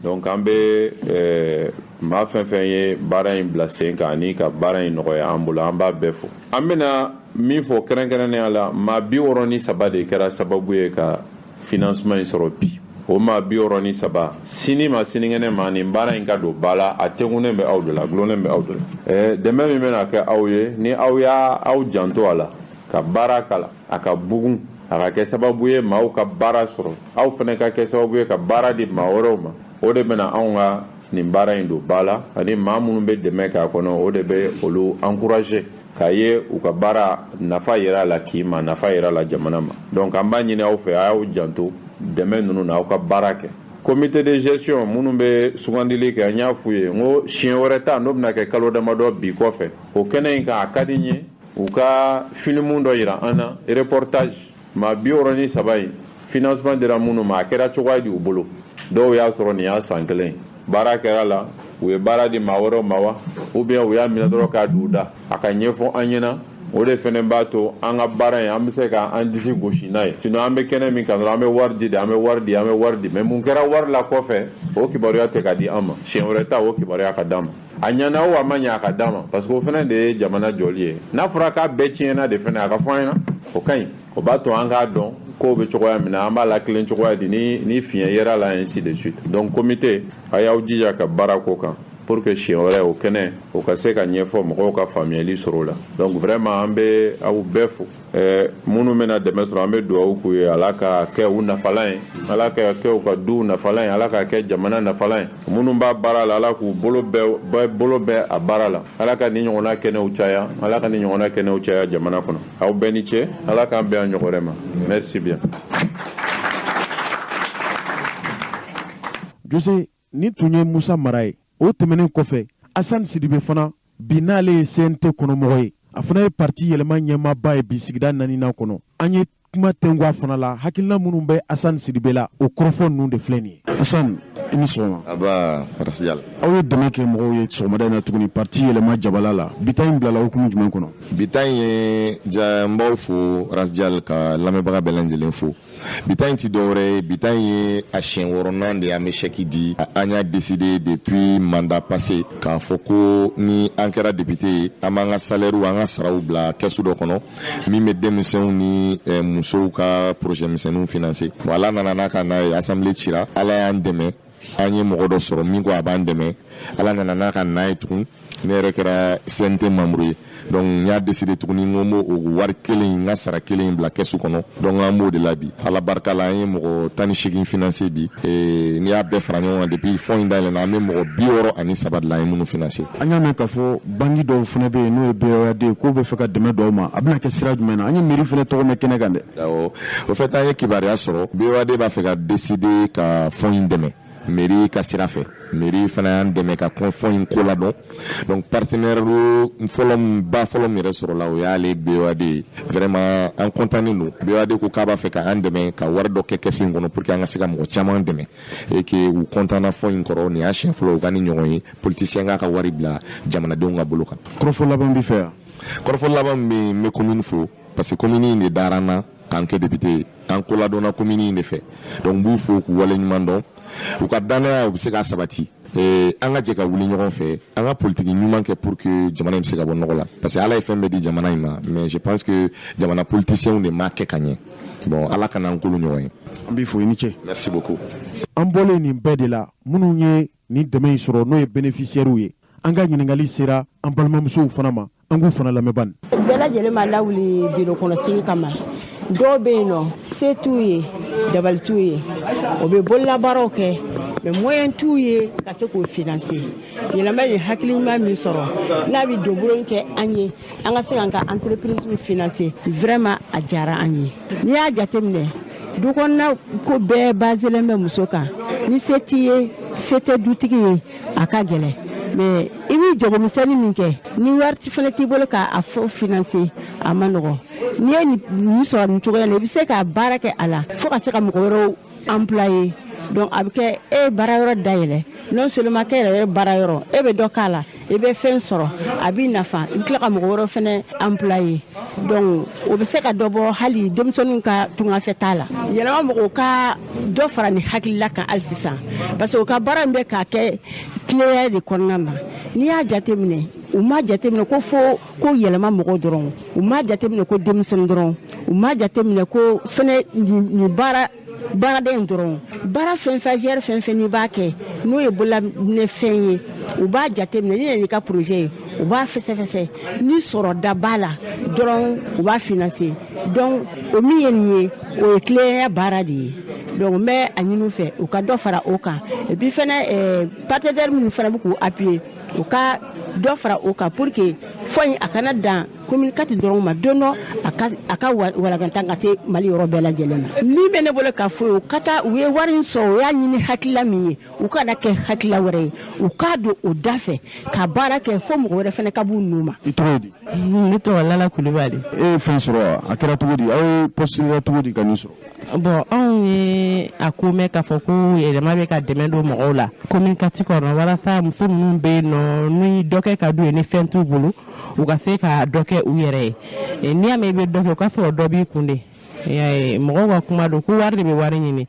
S16: Donc an bɛ maa fɛn fɛn ye baara in bila sen kan ani ka baara in nɔgɔya an bolo, an b'a bɛɛ fo. An bɛna min fɔ kɛrɛnkɛrɛnnenya la, maa 63 de kɛra sababu ye ka financement in sɔrɔ bi. O maa 63, sini ma sinikɛnɛ ma, nin baara in ka don ba la, a tɛnkunnen bɛ aw de la, gulonnen bɛ aw de la. Dɛmɛ min bɛna kɛ aw ye, ni aw y'a aw janto a la, ka baara kala, a ka bugun, a ka kɛ sababu ye maaw ka baara sɔrɔ, aw fana ka kɛ sababu ye ka baara di maa wɛrɛw ma, o de bɛna anw ka nin baara in don ba la. Ani maa minnu bɛ dɛmɛ k'a kɔnɔ, o de bɛ olu encourager k'a ye u ka baara nafa yɛrɛ a la k'i ma, nafa yɛrɛ a la jamana ma. Donc an b'a ɲini aw fɛ, a y'aw janto dɛmɛ ninnu na, aw ka baara kɛ. Comité de gestion minnu bɛ sugandili kɛ, an y'a f'u ye n ko siɲɛ wɛrɛ ta n'o bɛna kɛ kalo damadɔ bi kɔfɛ, o kɛnɛ in kan, a ka di n ye u ka filimu dɔ yira an na, reportage. Maa 63 in, financement dira minnu ma, a kɛra cogoya di u bolo? Dɔw y'a sɔrɔ nin y'a san kelen ye, baara kɛra la, u ye baara di maa wɛrɛw ma wa, ou bien u y'a minɛ dɔrɔn k'a d'u da? A ka ɲɛfɔ an ɲɛna, o de fɛnɛ b'a to an ka baara in, an bɛ se k'an disi gosi n'a ye. Sinon an bɛ kɛnɛ min kan dɔrɔn, an bɛ wari di de, an bɛ wari di, an bɛ wari di, mais mun kɛra wari la kɔfɛ, o kibaruya tɛ ka di an ma. Siɲɛ wɛrɛ ta, o kibaruya ka d'an ma. A ɲɛna o a ma ɲɛ, a ka d'an ma, parce que o fɛnɛ de ye jamana jɔli ye. N'a fɔra k'a bɛɛ tiɲɛna de fɛnɛ, a ka fɔ an ɲɛna, o ka ɲi. O b'a to an k'a dɔn kow bɛ cogoya min na, an b'a lakilen cogoya di, ni fiɲɛ yera la, ainsi de suite. Donc comité, a y'aw jija ka baara ko kan. Pour pour que siɲɛ wɛrɛ o kɛnɛ o ka se ka ɲɛfɔ mɔgɔw ka faamuyali sɔrɔ o la. Donc vraiment an bɛ aw bɛɛ fo. Minnu bɛna dɛmɛ sɔrɔ, an bɛ dugawu k'u ye, Ala ka kɛ u nafalan ye, Ala ka kɛ u ka duw nafalan ye, Ala ka kɛ jamana nafalan ye. Minnu b'a baara la, Ala k'u bolo bɛɛ bolo bɛɛ a baara la. Ala ka nin ɲɔgɔnna kɛnɛw caya, Ala ka nin ɲɔgɔnna kɛnɛw caya jamana kɔnɔ. Aw bɛɛ ni ce, Ala k'an bɛn a ɲɔgɔn wɛrɛ ma. Merci bien.
S15: Jose, nin tun ye Musa Mara ye. O tɛmɛnen kɔfɛ, Asan Sidibe fana bi, n'ale ye CNT kɔnɔmɔgɔ ye, a fana ye parti yɛlɛma ɲɛmaaba ye bi sigida naaninan kɔnɔ. An ye kuma tɛnku a fana la. Hakilina minnu bɛ Asan Sidibe la, o kɔrɔfɔ ninnu de filɛ nin ye. Asan, i ni sɔgɔma.
S14: Aba Rasiyal.
S15: Aw ye dɛmɛ kɛ mɔgɔw ye sɔgɔmada in na tuguni parti yɛlɛma jabala la. Bi ta in bilala hukumu jumɛn kɔnɔ?
S14: Bi ta in ye ja, n b'aw fo Rasiyal, ka lamɛnbaga bɛɛ lajɛlen fo. Bi ta in ti dɔwɛrɛ ye, bi ta in ye a siɲɛ wɔɔrɔnan de ye an bɛ chèque di. An y'a décidé depuis mandat passé k'a fɔ ko ni an kɛra député ye, an b'an ka salaire, an ka saraw bila kɛsu dɔ kɔnɔ min bɛ denmisɛnw ni musow ka projet misɛnninw financer. Bon, Ala nana n'a ka n'a ye, assemblée cira, Ala y'an dɛmɛ, an ye mɔgɔ dɔ sɔrɔ min ko a b'an dɛmɛ. Ala nana n'a ka n'a ye tugun, ne yɛrɛ kɛra CNT membre ye. Donc n y'a décidé tuguni, n ko n b'o wari kelen, n ka sara kelen in bila kɛsu kɔnɔ. Donc an b'o de la bi. Ala barika la, an ye mɔgɔ 18 financé bi. N'i y'a bɛɛ fara ɲɔgɔn kan, depuis fonds in dayɛlɛnna, an bɛ mɔgɔ 63 de la, an ye minnu financé.
S15: An y'a mɛn k'a fɔ banque dɔw fana bɛ yen, n'o ye BOAD ye, k'o bɛ fɛ ka dɛmɛ dɔw ma. A bɛna kɛ sira jumɛn na? An ye mairie fana tɔgɔ mɛn kɛnɛ kan dɛ.
S14: Awɔ, au fait, an ye kibaruya sɔrɔ, BOAD b'a fɛ ka décider ka fonds in dɛmɛ mairie ka sira fɛ. Mairie fana y'an dɛmɛ ka kɔn fonds in ko ladɔn. Donc partenaire fɔlɔ ba fɔlɔ min yɛrɛ sɔrɔla, o y'ale BOAD ye. Vraiment, an content don. BOAD ko k'a b'a fɛ ka an dɛmɛ ka wari dɔ kɛ kɛsi in kɔnɔ pour que an ka se ka mɔgɔ caman dɛmɛ, et que u content na fonds in kɔrɔ. Nin y'a siɲɛ fɔlɔ u ka ni ɲɔgɔn ye, politicien k'a ka wari bila jamanadenw ka bolo kan.
S15: Kɔrɔfɔ laban b'i fɛ yan?
S14: Kɔrɔfɔ laban min bɛ yen, n bɛ commune fo, parce que commune in de dara n na k'an kɛ député ye. An ko ladɔnna commune in de fɛ. Donc n b'u fo k'u waleɲuman dɔn. U ka danaya, u bɛ se k'a sabati. An ka jɛ ka wuli ɲɔgɔn fɛ, an ka politiki ɲuman kɛ pour que jamana in bɛ se ka bɔ nɔgɔ la, parce que Ala ye fɛn bɛɛ di jamana in ma, mais je pense que jamana politiciens de m'a kɛ ka ɲɛ. Bon, Ala kana an kolo ɲɔgɔn ye.
S15: An b'i fo, i ni ce.
S14: Merci beaucoup.
S15: An bɔlen nin bɛɛ de la, minnu ye nin dɛmɛ in sɔrɔ, n'o ye bénéficiaires ye, an ka ɲininkali sera an balimamusow fana ma. An k'u fana lamɛn bani.
S17: Bɛɛ lajɛlen ma lawuli biro kɔnɔ sigi kama. Dɔw bɛ yen nɔ, se t'u ye, dabali t'u ye, o bɛ bololabaaraw kɛ, mais moyen t'u ye ka se k'o financer. Yɛlɛma ye hakili ɲuman min sɔrɔ, n'a bɛ donbolo kɛ an ye, an ka se k'an ka entreprise financer, vraiment a diyara an ye. N'i y'a jateminɛ, du kɔnɔna ko bɛɛ baselen bɛ muso kan. Ni se t'i ye, se tɛ dutigi ye, a ka gɛlɛn. Mais i bɛ jagomisɛnnin min kɛ, ni wari fana t'i bolo k'a fɔ financer, a ma nɔgɔn. N'i ye nin sɔrɔ nin cogoya la, i bɛ se ka baara kɛ a la fo ka se ka mɔgɔ wɛrɛw employer. Donc a bɛ kɛ e ye baara yɔrɔ dayɛlɛ, non seulement k'e yɛrɛ ye baara yɔrɔ, e bɛ dɔ k'a la, i bɛ fɛn sɔrɔ, a b'i nafa, i bɛ tila ka mɔgɔ wɛrɛw fana employer. Donc o bɛ se ka dɔ bɔ hali denmisɛnninw ka tungafɛ t'a la. Yɛlɛma mɔgɔw ka dɔ fara nin hakilila kan hali sisan, parce que u ka baara in bɛ k'a kɛ tilenya de kɔnɔna na. N'i y'a jateminɛ, u m'a jateminɛ ko fo ko yɛlɛma mɔgɔw dɔrɔn, u m'a jateminɛ ko denmisɛnnin dɔrɔn, u m'a jateminɛ ko fɛnɛ nin baara baaraden dɔrɔn. Baara fɛn fɛn, gère fɛn fɛn n'i b'a kɛ, n'o ye bololamɛnfɛn ye, u b'a jateminɛ. N'i nana n'i ka projet ye, u b'a fɛsɛfɛsɛ, ni sɔrɔda b'a la dɔrɔn, u b'a financer. Donc o min ye nin ye, o ye tilennenya baara de ye. Donc n bɛ a ɲini u fɛ, u ka dɔ fara o kan. Et puis fɛnɛ, partenaire minnu fana bɛ k'u appuyer, u ka dɔ fara o kan pour que fɔ in a kana dan commune 4 dɔrɔn ma. Don dɔ a ka walankata ka se Mali yɔrɔ bɛɛ lajɛlen ma. Min bɛ ne bolo k'a fɔ ye, u ka taa, u ye wari in sɔrɔ, u y'a ɲini hakilila min ye, u kana kɛ hakilila wɛrɛ ye, u k'a don o da fɛ ka baara kɛ fo mɔgɔ wɛrɛ fana ka b'u nu ma.
S15: I tɔgɔ ye di?
S18: Ne tɔgɔ Lala Kulubali.
S15: E ye fɛn sɔrɔ, a kɛra cogo di? Aw ye postuler cogo di ka nin sɔrɔ?
S18: Bon, anw ye a ko mɛn k'a fɔ ko yɛlɛma bɛ ka dɛmɛ don mɔgɔw la commune 4 kɔnɔ, walasa muso minnu bɛ yen nɔ, ni dɔ kɛ ka d'u ye, ni fɛn t'u bolo, u ka se ka dɔ kɛ u yɛrɛ ye. N'i y'a mɛn i bɛ dɔ kɛ, o ka sɔrɔ dɔ b'i kun de. I y'a ye, mɔgɔw ka kuma don ko wari de bɛ wari ɲini.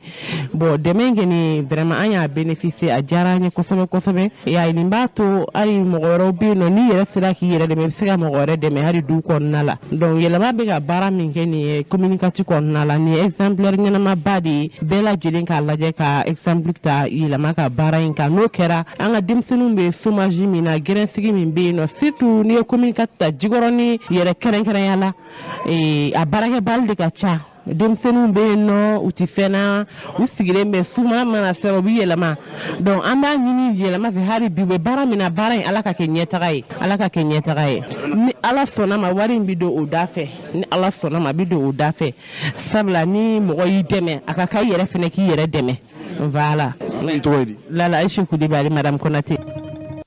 S18: Bon, dɛmɛ in kɔni, vraiment, an y'a bénéficier, a diyara an ye kosɛbɛ kosɛbɛ. I y'a ye, nin b'a to hali mɔgɔ wɛrɛw bɛ yen nɔ, n'i yɛrɛ sera k'i yɛrɛ dɛmɛ, i bɛ se ka mɔgɔ wɛrɛ dɛmɛ hali du kɔnɔna la. Donc yɛlɛma bɛ ka baara min kɛ nin ye commune 4 kɔnɔna la, nin ye exemplaire ɲɛnamaba de ye. Bɛɛ lajɛlen k'a lajɛ ka exemple ta yɛlɛma ka baara in kan. N'o kɛra, an ka denmisɛnninw bɛ chômage min na, gɛrɛnsigi min bɛ yen nɔ, surtout n'i ye commune 4 ta, Jikɔrɔni yɛrɛ kɛrɛnkɛrɛnya la, a baarakɛbali de ka ca. Denmisɛnninw bɛ yen nɔ, u ti fɛn na, u sigilen bɛ, suma mana sera, u bɛ yɛlɛma. Donc an b'a ɲini yɛlɛma fɛ hali bi, u bɛ baara min na, baara in, Ala ka kɛ ɲɛtaga ye, Ala ka kɛ ɲɛtaga ye. Ni Ala sɔnna ma, wari in bɛ don o da fɛ. Ni Ala sɔnna ma, a bɛ don o da fɛ, sabula ni mɔgɔ y'i dɛmɛ, a ka kan i yɛrɛ fɛnɛ k'i yɛrɛ dɛmɛ. Voilà.
S15: I tɔgɔ ye di?
S18: Lala Aïcha Coulibaly, madame Konate.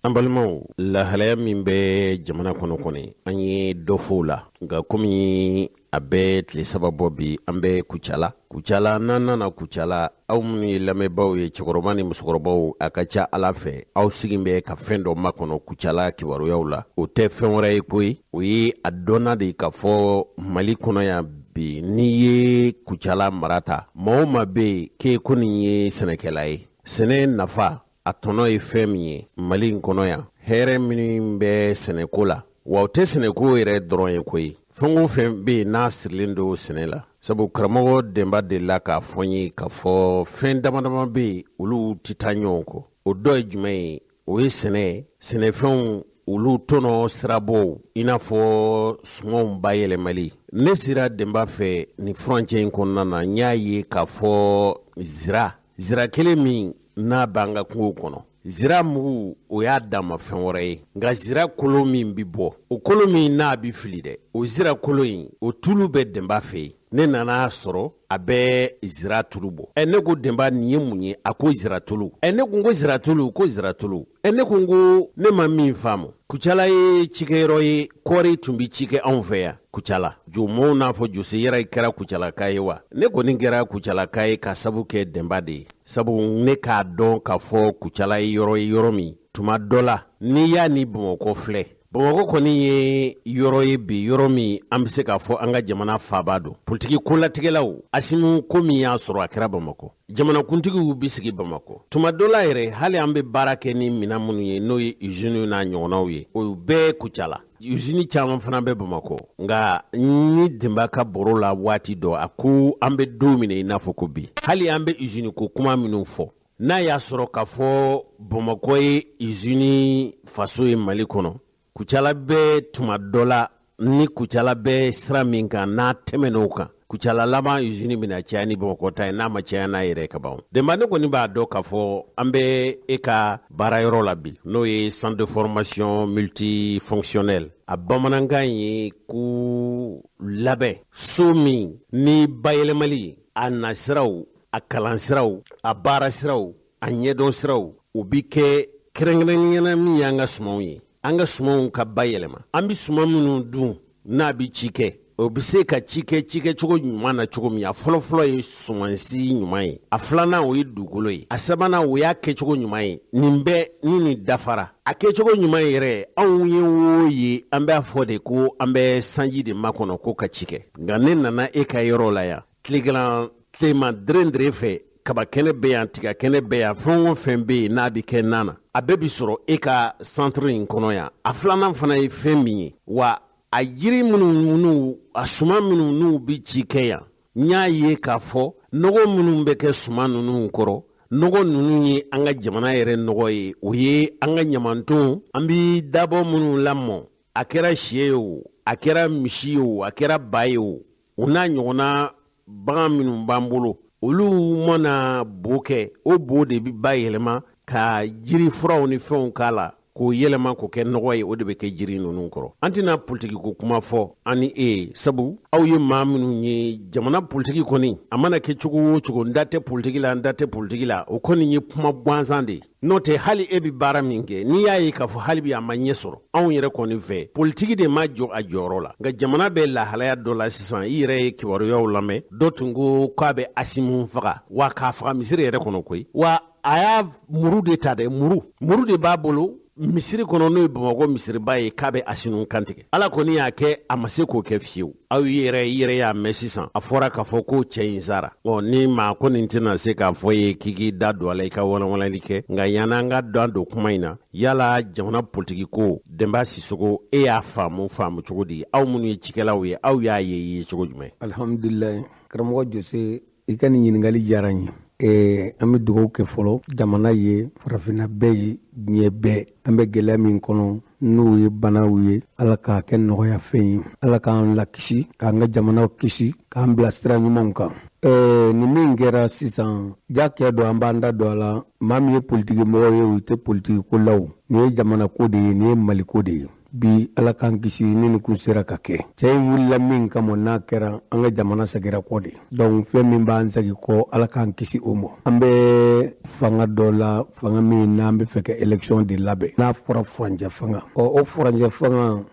S1: An balimaw, lahalaya min bɛ jamana kɔnɔ kɔni, an ye dɔ fɔ o la, nka komi a bɛ tile 3 bɔ bi, an bɛ Kucala. Kucala, n'an nana Kucala, aw minnu ye lamɛnbaaw ye, cɛkɔrɔba ni musokɔrɔbaw, a ka ca Ala fɛ aw sigi bɛ ka fɛn dɔ makɔnɔ Kucala kibaruyaw la. O tɛ fɛn wɛrɛ ye koyi, o ye a dɔnna de k'a fɔ Mali kɔnɔ yan bi, n'i ye Kucala mara ta, maa o maa bɛ yen k'e ko nin ye sɛnɛkɛla ye, sɛnɛ nafa a tɔnɔ ye fɛn min ye Mali in kɔnɔ yan, hɛrɛ minnu bɛ sɛnɛko la, wa o tɛ sɛnɛko yɛrɛ dɔrɔn ye koyi, fɛn o fɛn bɛ yen n'a sirilen don sɛnɛ la. Sabu karamɔgɔ Denba delila k'a fɔ n ye k'a fɔ fɛn dama dama bɛ yen, olu tɛ taa ɲɔgɔn kɔ. O dɔ ye jumɛn ye? O ye sɛnɛ, sɛnɛfɛnw olu tɔnɔ sirabɔw, i n'a fɔ sumanw bayɛlɛmali. Ne sera Denba fɛ nin furancɛ in kɔnɔna na, n y'a ye k'a fɔ zira kelen min n'a b'an ka kungo kɔnɔ, zira mugu, o y'a dama fɛn wɛrɛ ye, nka zira kolo min bɛ bɔ, o kolo min n'a bɛ fili dɛ, o zira kolo in, o tulu bɛ Denba fɛ yen. Ne nana sɔrɔ a bɛ zira tulu bɔ. Ɛ, ne ko Denba, nin ye mun ye? A ko zira tulu. Ɛ, ne ko zira tulu, ko zira tulu. Ɛ, ne ko ne ma min faamu, Kucala ye cikɛyɔrɔ ye, kɔɔri tun bɛ ci kɛ anw fɛ yan Kucala. Jomow n'a fɔ Jose yɛrɛ kɛra Kucalaka ye wa? Ne kɔni kɛra Kucalaka ye ka sabu kɛ Denba de ye, sabu ne k'a dɔn k'a fɔ Kucala ye yɔrɔ ye, yɔrɔ min tuma dɔ la n'i y'a ni Bamakɔ filɛ, Bamakɔ kɔni ye yɔrɔ ye bi, yɔrɔ min an bɛ se k'a fɔ an ka jamana faaba don. Politiki kolatigɛlaw, Asimu ko min y'a sɔrɔ, a kɛra Bamakɔ. Jamanakuntigiw bɛ sigi Bamakɔ tuma dɔ la yɛrɛ. Hali an bɛ baara kɛ ni minɛn minnu ye, n'o ye usine n'a ɲɔgɔnnaw ye, o bɛɛ Kucala. Usine caman fana bɛ Bamakɔ. Nka ni Denba ka baro la waati dɔ, a ko an bɛ don min na i n'a fɔ ko bi, hali an bɛ usine ko kuma minnu fɔ, n'a y'a sɔrɔ k'a fɔ Bamakɔ ye usine faso ye Mali kɔnɔ, Kucala bɛ tuma dɔ la, ni Kucala bɛ sira min kan, n'a tɛmɛn'o kan, Kucala laban usine bɛna caya ni Bamakɔ ta ye, n'a ma caya n'a yɛrɛ ka ban. Denba, ne kɔni b'a dɔn k'a fɔ an bɛ e ka baarayɔrɔ la bi, n'o ye centre de formation multifonctionnel, a bamanankan ye ko labɛn so min ni bayɛlɛmali a nasiraw, a kalansiraw, a baarasiraw, a ɲɛdɔn siraw, o bi kɛ kɛrɛnkɛrɛnnenya min y'an ka sumanw ye, an ka sumanw ka bayɛlɛma, an bɛ suman minnu dun n'a bɛ ci kɛ, o bɛ se ka ci kɛ cikɛcogo ɲuman na cogo min. A fɔlɔfɔlɔ ye sumansi ɲuman ye, a filanan o ye dugukolo ye, a sabanan o y'a kɛcogo ɲuman ye. Nin bɛɛ ni nin dafara, a kɛcogo ɲuman yɛrɛ, anw ye o ye, an b'a fɔ de ko an bɛ sanji de makɔnɔ ko ka ci kɛ. Nka ne nana e ka yɔrɔ la yan, tilegan tilema dere fɛ, kaba kɛnɛ bɛ yan, tiga kɛnɛ bɛ yan, fɛn o fɛn bɛ yen n'a bɛ kɛ nan na, a bɛɛ bɛ sɔrɔ e ka centre in kɔnɔ yan. A filanan fana ye fɛn min ye wa, a yiri minnu n'u a suman minnu n'u bɛ ci kɛ yan, n y'a ye k'a fɔ nɔgɔ minnu bɛ kɛ suman ninnu kɔrɔ, nɔgɔ ninnu ye an ka jamana yɛrɛ nɔgɔ ye, o ye an ka ɲamanton, an bɛ dabɔ minnu lamɔ, a kɛra sɛ ye o, a kɛra misi ye o, a kɛra ba ye o, o n'a ɲɔgɔnna bagan minnu b'an bolo, olu mana bo kɛ, o bo de bɛ bayɛlɛma ka jiri furaw ni fɛnw k'a la k'o yɛlɛma k'o kɛ nɔgɔ ye, o de bɛ kɛ jiri ninnu kɔrɔ. An tɛna politiki ko kuma fɔ an ni e ye, sabu aw ye maa minnu ye jamana politiki kɔni, a mana kɛ cogo o cogo, n da tɛ politiki la, n da tɛ politiki la, o kɔni ye kuma gansan de ye. N'o tɛ, hali e bɛ baara min kɛ, n'i y'a ye k'a fɔ hali bi a ma ɲɛ sɔrɔ, anw yɛrɛ kɔni fɛ politiki de ma jɔ a jɔyɔrɔ la. Nka jamana bɛ lahalaya dɔ la sisan, i yɛrɛ ye kibaruyaw lamɛn, dɔ tun ko k'a bɛ Asimu faga, wa k'a faga misiri yɛrɛ kɔnɔ koyi. Wa a y'a muru de ta dɛ, muru de b'a bolo. Misiri kɔnɔ, n'o ye Bamakɔ misiriba ye, k'a bɛ Asimi kantigɛ. Ala kɔni y'a kɛ, a ma se k'o kɛ fiyewu. Aw yɛrɛ i yɛrɛ y'a mɛn sisan, a fɔra k'a fɔ ko cɛ in sara. Ɔ, ni maa ko nin tɛna se k'a fɔ ye k'i k'i da don a la, i ka walawalali kɛ. Nka yan'an ka dan don kuma in na, yala jamana politiki ko, Denba Sisoko, e y'a faamu faamu cogo di? Aw minnu ye cikɛlaw ye, aw y'a ye cogo jumɛn?
S19: Alihamdulilayi, karamɔgɔ Jose, i ka nin ɲininkali diyara n ye. An bɛ dugawu kɛ fɔlɔ jamana ye, farafinna bɛɛ ye, diɲɛ bɛɛ. An bɛ gɛlɛya min kɔnɔ, n'o ye banaw ye, Ala k'a kɛ nɔgɔya fɛn ye. Ala k'an lakisi, k'an ka jamanaw kisi, k'an bila sira ɲumanw kan. Nin min kɛra sisan, ja kɛ don, an b'an da don a la. Maa min ye politiki mɔgɔ ye, o tɛ politiki ko la, o nin ye jamana ko de ye, nin ye Mali ko de ye. Bi, Ala k'an kisi ni nin kun sera ka kɛ. Cɛ in wulila min kama, n'a kɛra, an ka jamana segira kɔ de. Donc fɛn min b'an segin kɔ, Ala k'an kisi o ma. An bɛ fanga dɔ la, fanga min n'an bɛ fɛ ka élection de labɛn, n'a fɔra furancɛ fanga. Ɔ, o furancɛ fanga,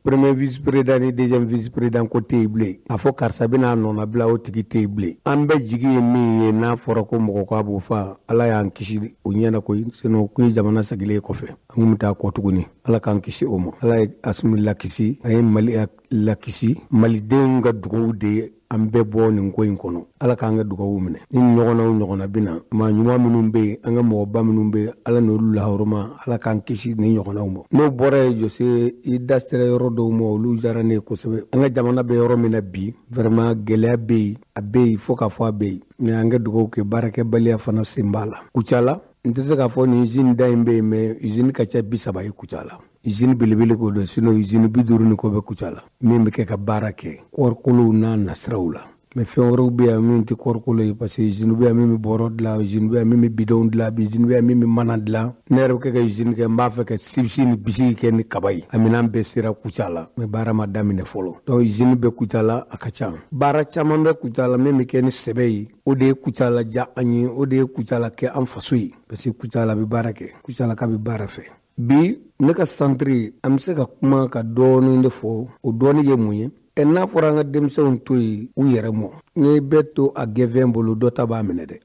S19: premier vice président ni deuxième vice président ko tɛ yen bilen. A fɔ karisa bɛna nɔnabila, o tigi tɛ yen bilen. An bɛ jigi ye min ye, n'a fɔra ko mɔgɔ k'a b'o fa, Ala y'an kisi o ɲɛna koyi. Sinon kun ye jamana segilen kɔfɛ, an kun bɛ taa kɔ tuguni. Ala k'an kisi o ma. Ala ye Asimi lakisi, a ye Mali lakisi. Malidenw ka dugawu de ye an bɛɛ bɔ nin ko in kɔnɔ. Ala k'an ka dugawu minɛ. Ni ɲɔgɔnnaw ɲɔgɔnna bɛ na, maa ɲuman minnu bɛ yen, an ka mɔgɔba minnu bɛ yen, Ala n'olu lahɔrɔma, Ala k'an kisi ni ɲɔgɔnnaw ma. N'o bɔra yen, Jose, i da sera yɔrɔ dɔw ma, olu diyara ne ye kosɛbɛ. An ka jamana bɛ yɔrɔ min na bi, vraiment gɛlɛya bɛ yen, a bɛ yen fo k'a fɔ a bɛ yen. Mais an ka dugawu kɛ, baarakɛbaliya fana sen b'a la. Kucala, n tɛ se k'a fɔ nin usine da in bɛ yen, mais usine ka ca 30 ye Kucala. Usine belebele ko don, sinon usine 50 ni kɔ bɛ Kucala min bɛ kɛ ka baara kɛ kɔɔrikolow n'a nasiraw la. Mais fɛn wɛrɛw bɛ yan min tɛ kɔɔrikolo ye, parce que usine bɛ yan min bɛ bɔrɔ dilan, usine bɛ yan min bɛ bidɔnw dilan, usine bɛ yan min bɛ mana dilan. Ne yɛrɛ bɛ kɛ ka usine kɛ, n b'a fɛ ka chips ni biscuit kɛ ni kaba ye. A minɛn bɛɛ sera Kucala, mais baara ma daminɛ fɔlɔ. Donc usine bɛ Kucala, a ka ca. Baara caman bɛ Kucala min bɛ kɛ ni sɛbɛ ye. O de ye Kucala diya an ye, o de ye Kucala kɛ an faso ye, parce que Kucala bɛ baara kɛ, Kucalaka bɛ baara fɛ. Bi ne ka centre, an bɛ se ka kuma ka dɔɔnin de fɔ. O dɔɔnin ye mun ye? Ɛ, n'a fɔra an ka denmisɛnw to yen u yɛrɛ mɔ, n'i bɛɛ to a gɛnfɛn bolo, dɔ ta b'a minɛ dɛ.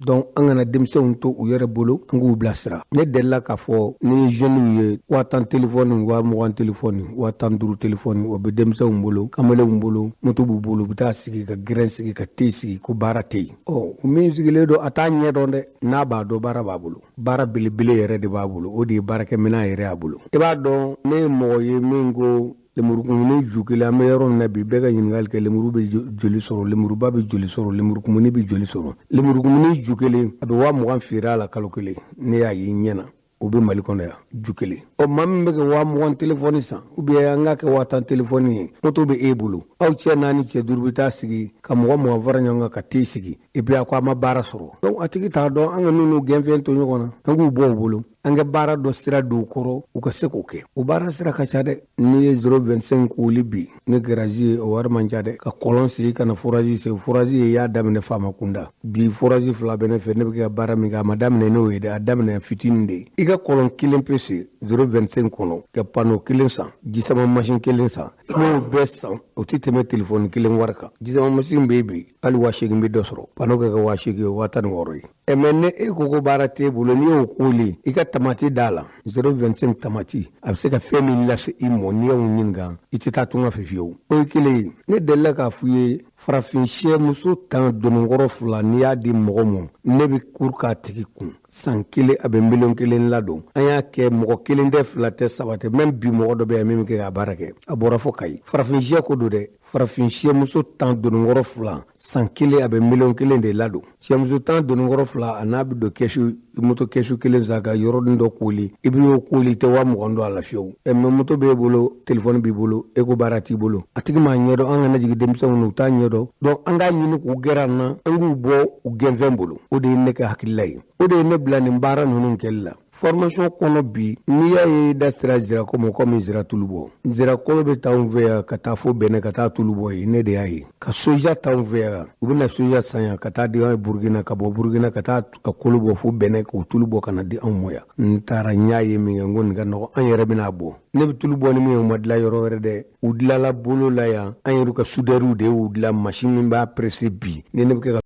S19: Donc an kana denmisɛnw to u yɛrɛ bolo, an k'u bilasira. Ne delila k'a fɔ ni jeunes ye, 10 000 telefɔni, 20 000 telefɔni, 15 000 telefɔni, o bɛ denmisɛnw bolo, kamalenw bolo, moto b'u bolo, u bɛ taa sigi ka gɛrɛn sigi ka te sigi ko baara tɛ yen. Ɔ, min sigilen don, a t'a ɲɛ dɔn dɛ. N'a b'a dɔn, baara b'a bolo, baara belebele yɛrɛ de b'a bolo, o de ye baarakɛminɛn yɛrɛ y'a bolo. I b'a dɔn, ne ye mɔgɔ ye min ko lemurukumuni ju kelen, an bɛ yɔrɔ min na bi, bɛɛ ka ɲininkali kɛ: lemuru bɛ joli sɔrɔ? Lemuruba bɛ joli sɔrɔ? Lemurukumuni bɛ joli sɔrɔ? Lemurukumuni ju kelen, a bɛ 20 000 feere a la kalo kelen. Ne y'a ye ɲɛ na, o bɛ Mali kɔnɔ yan, ju kelen. Ɔ, maa min bɛ kɛ 20 000 telefɔni san, ou bien an k'a kɛ 10 000 telefɔni ye, moto bɛ e bolo, aw cɛ naani, cɛ duuru bɛ taa sigi ka mɔgɔ 20 fara ɲɔgɔn kan ka te sigi, et puis a ko a ma baara sɔrɔ. Donc a tigi t'a dɔn. An ka ninnu gɛnfɛn to ɲɔgɔn na, an k'u bɔ u bolo, an ka baara dɔ sira don u kɔrɔ, u ka se k'o kɛ. O baara sira ka ca dɛ. N'i ye 0,25 koli bi ni garage ye, o wari man ca dɛ. Ka kɔlɔn sigi ka na forage sen, forage ye, i y'a daminɛ faama kunda. Bi forage fila bɛ ne fɛ, ne bɛ ka baara min kɛ, a ma daminɛ n'o ye dɛ, a daminɛ fitinin de ye. I ka kɔlɔn kelen pe sen 0,25 kɔnɔ, ka panneau kelen san, jisama machine kelen san, i b'o bɛɛ san, o tɛ tɛmɛ telefɔni kelen wari kan. Jisama machine bɛ yen bi, hali 8000 bɛ dɔ sɔrɔ. Panneau kɛ 8000 ye, 16 000 ye. Ɛ, mais ni e ko ko baara t'e bolo, n'i y'o koli, i ka tamati d'a la, 0,25 tamati, a bɛ se ka fɛn min lase i ma, n'i y'o ɲininka, i tɛ taa tunga fɛ fiyewu. O ye kelen ye. Ne delila k'a f'u ye, farafin sɛmuso tan dononkɔrɔ fila, n'i y'a di mɔgɔ ma, ne bɛ kuru k'a tigi kun, san kelen a bɛ miliyɔn 1 ladon. An y'a kɛ, mɔgɔ kelen tɛ, fila tɛ, saba tɛ, même bi mɔgɔ dɔ bɛ yan min bɛ kɛ k'a baara kɛ, a bɔra fo Kayi. Farafin sɛ ko don dɛ. Farafin sɛmuso tan dononkɔrɔ fila, san kelen a bɛ miliyɔn 1 de ladon. Sɛmuso tan dononkɔrɔ fila, a n'a bɛ don kɛsu, moto kɛsu kelen san ka yɔrɔnin dɔ koli, i bɛ y'o koli, i tɛ 20 000 don a la fiyewu. Ɛ, mais moto b'e bolo, telefɔni b'i bolo, e ko baara t'i bolo. A tigi m'a ɲɛdɔn. An kana jigin denmisɛnw na, u t'a ɲɛdɔn. Donc an k'a ɲini k'u gɛrɛ an na, an k'u bɔ u gɛnfɛn bolo. O de ye ne ka hakilila ye, o de ye ne bila nin baara ninnu kɛli la formation kɔnɔ. Bi, n'i y'a ye da sira zira ko ma, komi zira tulu bɔ, zira kolo bɛ taa anw fɛ yan ka taa fo Bɛnɛ ka taa tulu bɔ yen. Ne de y'a ye ka soja t'anw fɛ yan, u bɛna soja san yan ka taa di an ye Burukina, ka bɔ Burukina ka taa a kolo bɔ fo Bɛnɛ k'o tulu bɔ ka na di anw ma yan. N taara, n y'a ye min kɛ, n ko nin ka nɔgɔ, an yɛrɛ bɛna bɔ. Ne bɛ tulu bɔ ni min ye, u ma dilan yɔrɔ wɛrɛ dɛ, u dilanla bolo la yan. An yɛrɛ ka soudeur de y'u dilan, machine min b'a presser bi ni ne bɛ kɛ ka